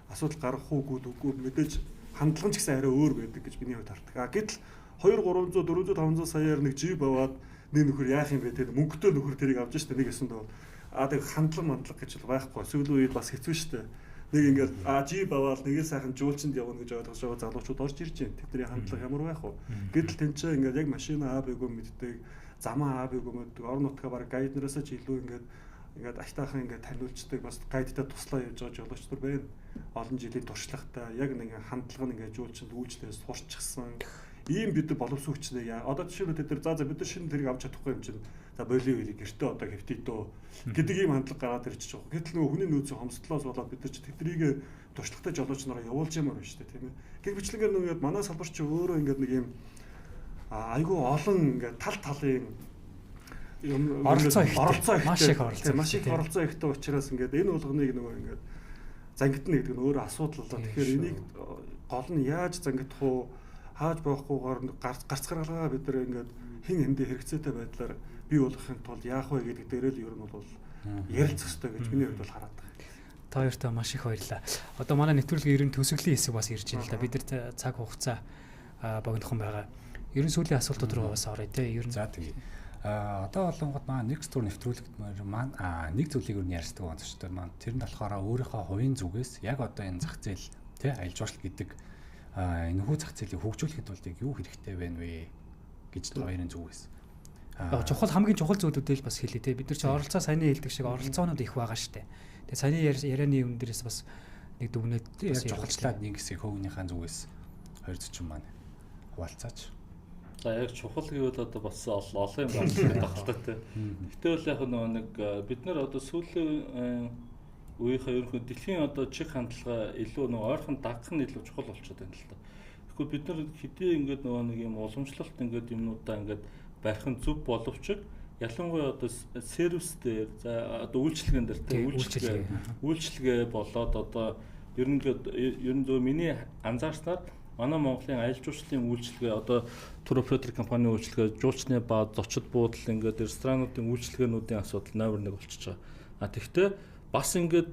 асуудал гаргах уугүй үгүй мэдээж хандлага ч гэсэн арай өөр байдаг гэж миний хувьд хардаг. А гэтэл 2 300 400 500 саяар нэг жип аваад нэг нөхөр яах юм бэ те мөнгөтэй нөхөр тэрийг авч штэ нэг ёсонд бол а тэг хандлага мандлага гэж бол байхгүй. Сүүлийн үед бас хэцүү штэ. Нэг ингээд а жип аваад нэг л сайхан жуулчинд явна гэж ойлгож байгаа залуучууд орж ирж байна. Тэдний хандлага ямар байх вэ? Гэтэл тэнцээ ингээд яг машина аа бэгүй мэддэг, замаа аа бэгүй мэддэг, орон нутгаа баг гайднараас ч илүү ингээд аштаахан ингээд таниулцдаг бас гайдтай туслаа явж байгаа жолооч нар байна. Олон жилийн туршлагатай яг нэг хандлага нь ингээд жуулчинд үйлчлээ сурчсан ийм бид нар боловсон хүчнээ яа. Одоо жишээлбэл тэд нар за бид нар шинэ тэрийг авч чадахгүй юм чинь за болио үеийг гэртээ одоо хэвтий дөө гэдэг ийм хандлага гараад ирчих жоох. Гэтэл нөгөө хүний нөөцийн хомсдлоос болоод бид нар чи тэднийг туршлагатай жолооч нараа явуулж ямаар байна шүү дээ, тийм ээ. Гэх мэтлэнгээр нөгөө манай салбар чи өөрөө ингээд нэг ийм айгүй олон ингээд тал талын юм оролцоо ихтэй маш их оролцоо ихтэй учраас ингээд энэ болгоныг нөгөө ингээд зангидна гэдэг нь өөрөө асуудал л да. Тэгэхээр энийг гол нь яаж зангидах уу, хааж боохгүйгээр гарц гаргалгаа бид нар ингээд хин хэндээ хэрэгцээтэй байдлаар бий болгохын тулд яах вэ гэдэг дээрээ л ер нь бол ярилцах хэрэгтэй гэж миний хувьд бол хараад байгаа. Та хоёртоо маш их баярлалаа. Одоо манай нэвтрүүлгийн ер нь төсөглийн хэсэг бас ирж байна л да. Бид нар цаг хугацаа богинохон байгаа. Ер нь сүүлийн асуултууд руу бас оръё те. Ер нь за тэгье. Одоо болонгод маань Next Tour нэвтрүүлэгт маань нэг зүйлийг өөр нь ярьсдаг онцчтой маань тэр нь болохоор өөрийнхөө хувийн зүгээс яг одоо энэ зах зээл тий аялал жуулчлал гэдэг энэхүү зах зээлийг хөгжүүлэхэд бол яг юу хэрэгтэй байна вэ гэж та хоёрын зүгээс. Чухал хамгийн чухал зүйлүүдээ л бас хэлье те. Бид нар чи оролцоо саяны хэлдэг шиг оролцоонууд их байгаа штэ. Тэгээ саяны ярианы юм дээрээс бас нэг дүгнээд яг чухалчлаад нэг хэсэг хөөгнийхээ зүгээс хоёр зочин маань хуваалцаач. За яг чухал гэвэл одоо бас олон юм байна багталтай. Гэтэл яг нөгөө нэг бид нар одоо сүүлийн үеийнхээ ерөнхийдөө дэлхийн одоо чиг хандлага илүү нөгөө ойрхон дагах нь илүү чухал болчиход байна л да. Тэгэхгүй бид нар хэдий ингээд нөгөө нэг юм уламжлалт ингээд юмнуудаа ингээд барих нь зөв боловч ялангуяа одоо сервис дээр за одоо үйлчилгээн дээр тийм үйлчилгээ болоод одоо ер нь ингээд ер нь зөв миний анзаарснаар Манай Монголын аялал жуулчлалын үйлчилгээ одоо тур оператор компанийн үйлчилгээ, жуулчны баа, зочид буудал ингээд ресторануудын үйлчилгээнүүдийн асуудал номер 1 болчихж байгаа. А тэгвэл бас ингээд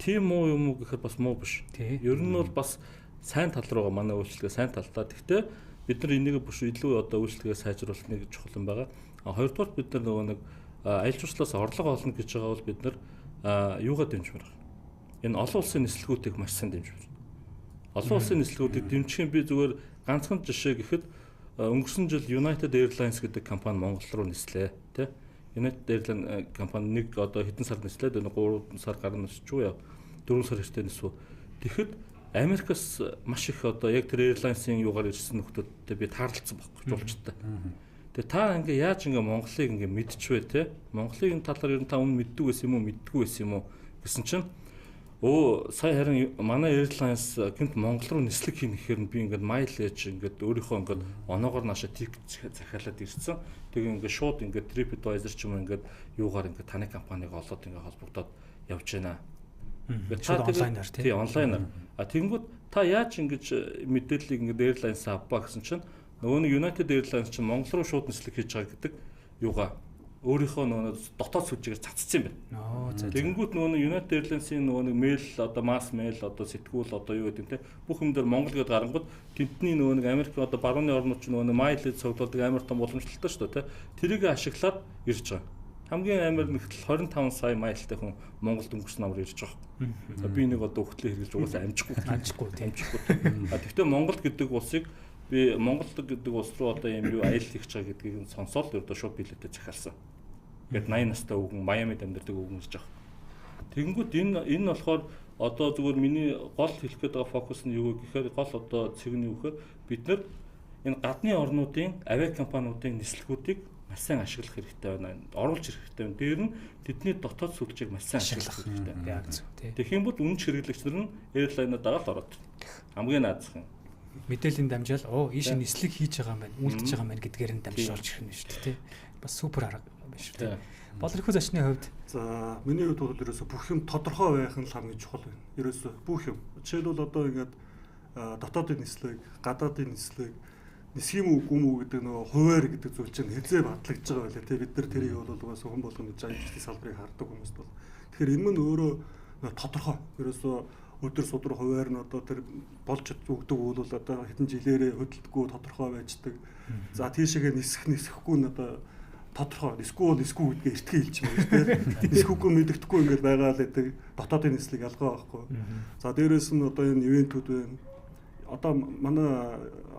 тийм муу юм уу гэхэд бас муу биш. Ер нь бол бас сайн тал руугаа манай үйлчилгээ сайн талдаа. Тэгвэл бид нар энийг биш илүү одоо үйлчилгээ сайжруулах нэг чухал юм байгаа. А хоёрдугаар бид нар нөгөө нэг аялал жуулчлалаас орлого олно гэж байгаа бол бид нар юугаа дэмжмээр байна. Энэ олон улсын нислэгүүдийг маш сайн дэмжмээр. Олон улсын нислэгүүдийг дэмжих юм би зүгээр ганцхан жишээ гэхэд өнгөрсөн жил United Airlines гэдэг компани Монгол руу нислээ, тий. United Airlines компани нэг одоо хэдэн сар нислээд 3 сар гарan нисч үү яа 4 сар хэртэй нисв. Тэгэхэд Америкас маш их одоо яг тэр Airlines-ийн юугаар ирсэн нөхдүүдтэй би таарлцсан байхгүй жуулчтай. Тэгээ та ингээ яаж ингээ Монголыг ингээ мэдчихвэ те? Монголын талаар ер нь та өмнө мэддэг байсан юм уу, мэддэггүй байсан юм уу гэсэн чинь сая харин манай Airlines гинт Монгол руу нислэг хийнэ гэхээр би ингээд mileage ингээд өөрийнхөө ингээд оноогоор наашаа тикет захиалаад ирсэн. Тэгээ ингээд шууд ингээд TripAdvisor ч юм уу ингээд юугаар ингээд таны компаниг олоод ингээд холбогдоод явж байна. Ингээд та онлайнаар тий онлайнаар. А тэгэнгүүт та яаж ингэж мэдээллийг ингээд Airlines авбаа гэсэн чинь нөгөө нэг United Airlines чинь Монгол руу шууд нислэг хийж байгаа гэдэг юугаа өөрийнхөө нөгөө дотоод сүлжээгээр цацсан юм байна. Тэгэнгүүт нөгөө нэг United Airlines-ийн нөгөө нэг мэйл одоо масс мэйл одоо сэтгүүл одоо юу гэдэг те бүх юм дээр Монгол гэдээ гарангууд тэдний нөгөө нэг Америк одоо барууны орнууд чинь нөгөө нэг mileage цуглуулдаг амар том боломжтой шүү дээ те. Тэрийг ашиглаад ирж байгаа. Хамгийн амар нэгтэл 25 сая майлтай хүн Монголд өнгөрсөн намар ирж байгаа. За би нэг одоо өгтлөө хэрэглэж угаасаа амжихгүй. Амжихгүй. А тэгвэл Монгол гэдэг улсыг би Монгол гэдэг улс руу одоо юм юу аялал хийж байгаа гэдгийг сонсоод одоо шууд билетээ захиалсан. Ингээд 80 настай өвгөн Майамид амьдардаг өвгөн ирж байгаа. Тэгэнгүүт энэ болохоор одоо зүгээр миний гол хэлэх гээд байгаа фокус нь юу вэ гэхээр гол одоо цэг нь юу гэхээр бид нар энэ гадны орнуудын авиа компаниудын нислэгүүдийг маш сайн ашиглах хэрэгтэй байна. Оруулж ирэх хэрэгтэй байна. Дээр нь тэдний дотоод сүлжээг маш сайн ашиглах хэрэгтэй. Яг зөв тий. Тэгэх юм бол үнэнч хэрэглэгч нар нь airline-аа дагаад ороод. Хамгийн наазах юм. Мэдээллийн дамжаал ийш нислэг хийж байгаа юм байна, үлдэж байгаа юм байна гэдгээр нь дамжиж орж ирэх нь шүү дээ тий. Бас супер арга байна шүү дээ. Болрихүү зочны хувьд за миний хувьд бол ерөөсө бүх юм тодорхой байх нь л хамгийн чухал байна. Ерөөсө бүх юм. Жишээлбэл одоо ингээд дотоодын нислэг, гадаадын нислэг, нисэх юм уу үгүй юм уу гэдэг нөгөө хуваар гэдэг зүйл чинь хэзээ батлагдж байгаа байлаа тий. Бид нар тэрийг бол угаасаа хүн болгоно гэж ажилтны салбарыг хардаг хүмүүст бол. Тэгэхээр энэ мань өөрөө тодорхой. Ерөөсө өдөр судар хуваар нь одоо тэр болж өгдөг үйл бол одоо хэдэн жилээрээ хөдөлдөггүй тодорхой байждаг. За тийшээгээ нисэх нисэхгүй нь одоо тодорхой. Нисэхгүй бол нисэхгүй гэдгээ эртхэн хэлчихмээр тийм. Нисэхгүй мэддэхгүй ингээд байгаа л гэдэг дотоодын нислэг ялгаа байхгүй. За дээрээс нь одоо энэ ивентүүд байна. Одоо манай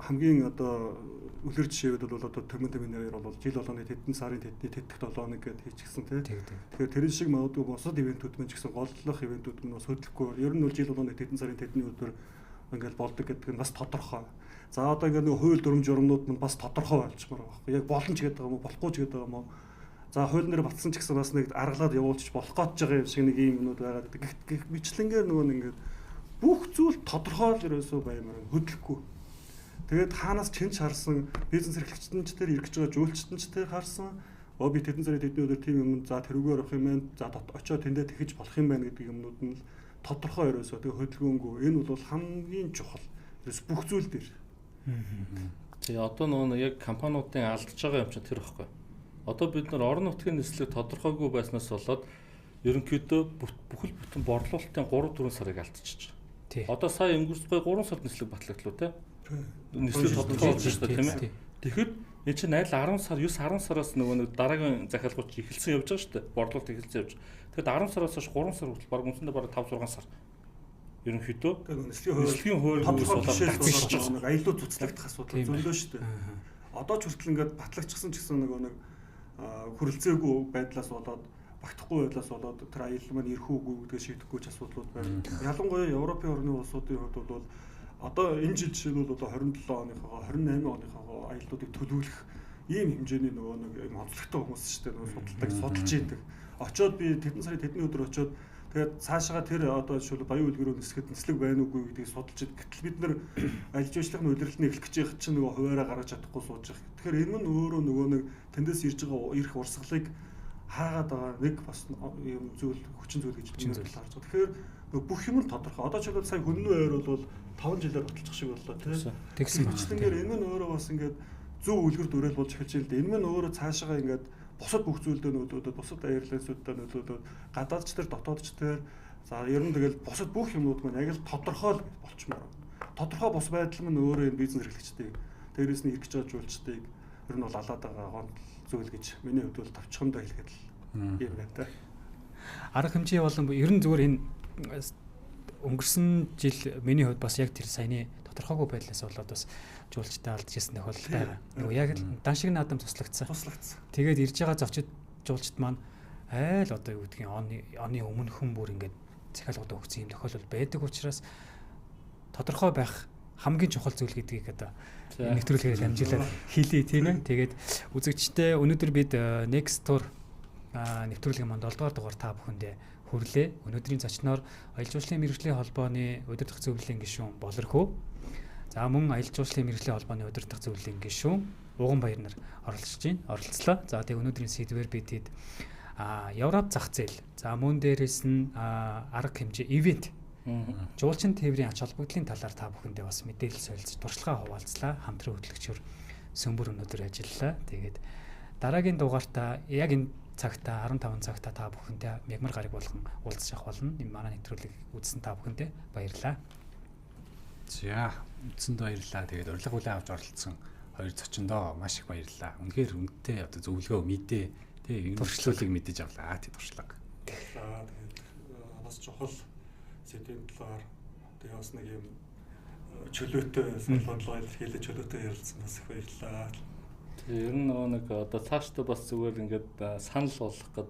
хамгийн одоо үлгэр жишээвд бол одоо Төмөн Төмөний хоёр бол жил болгоны тэдэн сарын тэдний тэтгэх 7 хоног гэдээ хийчихсэн тий. Тэгэхээр тэрэн шиг магадгүй бусад ивентүүд мэн ч гэсэн голлох ивентүүд мэн бас хөдлөхгүй. Ер нь бол жил болгоны тэдэн сарын тэдний өдөр ингээл болдог гэдэг нь бас тодорхой. За одоо ингээд нэг хууль дүрм журмнууд мэн бас тодорхой болчмоор байгаа байхгүй. Яг болно ч гэдэг юм уу, болохгүй ч гэдэг юм уу. За хууль нэр батсан ч гэсэн бас нэг аргалаад явуулчих болох гээд байгаа юм шиг нэг ийм юмнууд байгаа гэдэг. Гэх мэтлэнгээр нөгөө нэг ингээд бүх зүйл тодорхой л ерөөсөө баймаар хөдлөхгүй. Тэгээд хаанаас чинч харсан бизнес эрхлэгчд нь ч тэр ирэх гэж байгаа жуулчд нь ч тэр харсан. Би тэдэн сарын тэдний өдөр тийм юм за тэрүүгээр явах юм байна. За очоод тэндээ тэгэж болох юм байна гэдэг юмнууд нь л тодорхой ерөөсөө тэг хөдөлгөөнгүй. Энэ бол хамгийн чухал. Ерөөс бүх зүйл дээр. Тэгээ одоо нөгөө яг компаниудын алдж байгаа юм чинь тэр ихгүй. Одоо бид нар орон нутгийн нислэг тодорхойгүй байснаас болоод ерөнхийдөө бүхэл бүтэн борлуулалтын 3-4 сарыг алдчихж байгаа. Одоо сая өнгөрсөн 3 сард нислэг батлагдлаа те. Нислэг тодорхой болж шүү дээ тийм ээ. Тэгэхэд энэ чинь аль 10 сар 9 10 сараас нөгөө нэг дараагийн захиалгууд эхэлсэн явж байгаа шүү дээ. Борлуулалт эхэлсэн явж. Тэгэхэд 10 сараас хойш 3 сар хүртэл баг үндсэндээ бараг 5 6 сар ерөнхийдөө нислэгийн хууль болоод татчихж байгаа нэг аялал цуцлагдах асуудал зөндөө шүү дээ. Одоо ч хүртэл ингээд батлагчсан ч гэсэн нөгөө нэг хөрөлцөөгүй байдлаас болоод багтахгүй байдлаас болоод тэр аялал маань ирэх үгүй гэдгээ шийдэхгүй ч асуудлууд байна. Ялангуяа Европын орны улсуудын хувьд бол одоо энэ жил жишээлбэл одоо 27 оныхоо 28 оныхоо аяллуудыг төлөвлөх ийм хэмжээний нөгөө нэг юм онцлогтой хүмүүс шүү дээ нөгөө судалдаг судалж идэг. Очоод би тэдэн сарын тэдний өдөр очоод тэгээд цаашаа тэр одоо жишээлбэл Баян үлгэрөө нисгэхэд нислэг байна уугүй гэдгийг судалж идэг. Гэтэл бид нэр аялал жуулчлалын удирдлагын эхлэх гэж яхад чинь нөгөө хуваараа гаргаж чадахгүй сууж байгаа. Тэгэхээр энэ нь өөрөө нөгөө нэг тэндээс ирж байгаа ирэх урсгалыг хаагаад байгаа нэг бас юм зүйл, хүчин зүйл гэж би харж байгаа. Тэгэхээр бүх юм нь тодорхой. Одоо жишээлбэл сая хөннөө ойр бол 5 жилээр баталчих шиг боллоо тий. Тэгсэн мэтлэнгээр энэ нь өөрөө бас ингээд зөв үлгэр дуурайл болж эхэлж байна л да. Энэ мань өөрөө цаашаа ингээд бусад бүх зүйлдээ нөлөөлөд, бусад airlines-уудаа нөлөөлөд, гадаадч тэр, дотоодч тэр, за ер нь тэгэл бусад бүх юмнууд маань яг л тодорхой л болчмоор. Тодорхой бус байдал маань өөрөө энэ бизнес эрхлэгчдийг, дээрээс нь ирэх гэж байгаа жуулчдыг ер нь бол алаад байгаа гол зүйл гэж миний хувьд бол товчхондоо хэлэхэд л юм байна та. Арга хэмжээ болон ер нь зүгээр энэ өнгөрсөн жил миний хувьд бас яг тэр саяны тодорхойгүй байдлаас болоод бас жуулчтай алдчихсан тохиолдол байгаа. Нөгөө яг л дан шиг наадам туслагдсан. Тэгээд ирж байгаа зочид жуулчд маань айл одоо юу гэдгийг оны өмнөхөн бүр ингээд захиалгууд өгсөн юм тохиолдол байдаг учраас тодорхой байх хамгийн чухал зүйл гэдгийг одоо нэвтрүүлгээр дамжуулаад хэлье, тийм ээ. Тэгээд үзэгчдээ өнөөдөр бид Next Tour нэвтрүүлгийн манд 7 дугаар дугаар та бүхэндээ хүрлээ. Өнөөдрийн зочноор аялал жуулчлалын мэргэжлийн холбооны удирдах зөвлөлийн гишүүн Болорхөө. За мөн аялал жуулчлалын мэргэжлийн холбооны удирдах зөвлөлийн гишүүн Уган Баяр нар оролцож байна. Оролцлоо. За тэгээд өнөөдрийн сэдвээр бид хэд Европ зах зээл. За мөн дээрээс нь арга хэмжээ ивент жуулчин тээврийн ач холбогдлын талаар та бүхэндээ бас мэдээлэл солилцож туршлагаа хуваалцлаа. Хамтран хөтлөгчөөр Сөмбөр өнөөдөр ажиллалаа. Тэгээд дараагийн дугаартаа яг энэ цагта 15 цагта та бүхэнтэй мягмар гараг болгон уулзах болно. Энэ манай нэвтрүүлгийг үзсэн та бүхэндээ баярлалаа. За, үзсэндээ баярлалаа. Тэгээд урилга хүлээн авч оролцсон хоёр зочиндоо маш их баярлалаа. Үнэхээр үнэтэй одоо зөвлөгөө мэдээ тий энэ туршлуулыг мэдэж авлаа. Тий туршлага. За тэгээд бас чухал сэдвийн талаар тэгээ бас нэг юм чөлөөтэй санал бодлоо илэрхийлэж чөлөөтэй ярилцсан бас их баярлалаа. Ер нь нөгөө нэг одоо цаашдаа бас зүгээр ингээд санал болгох гээд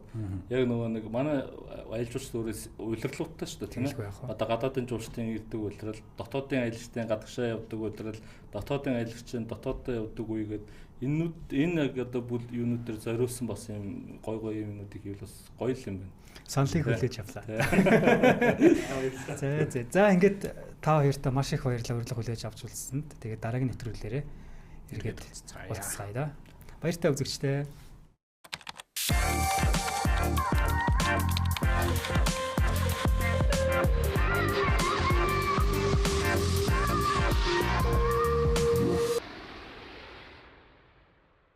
яг нөгөө нэг манай аялал жуулчлал өөрөөс улирлуудтай шүү дээ, тийм ээ. Одоо гадаадын жуулчдын ирдэг улирал, дотоодын аялагчдын гадагшаа явдаг улирал, дотоодын аялагчдын дотооддоо явдаг үегээд энүүд энэ яг одоо бүл юунууд дээр зориулсан бас юм гой гой юмнуудыг хийвэл бас гоё л юм байна. Саналыг хүлээж авлаа. За за. За ингээд та хоёртоо маш их баярлалаа урилга хүлээж авч уулзсанд. Тэгээд дараагийн нэвтрүүлгээрээ эргээд уулзцгаая да. Баяртай үзэгчдээ.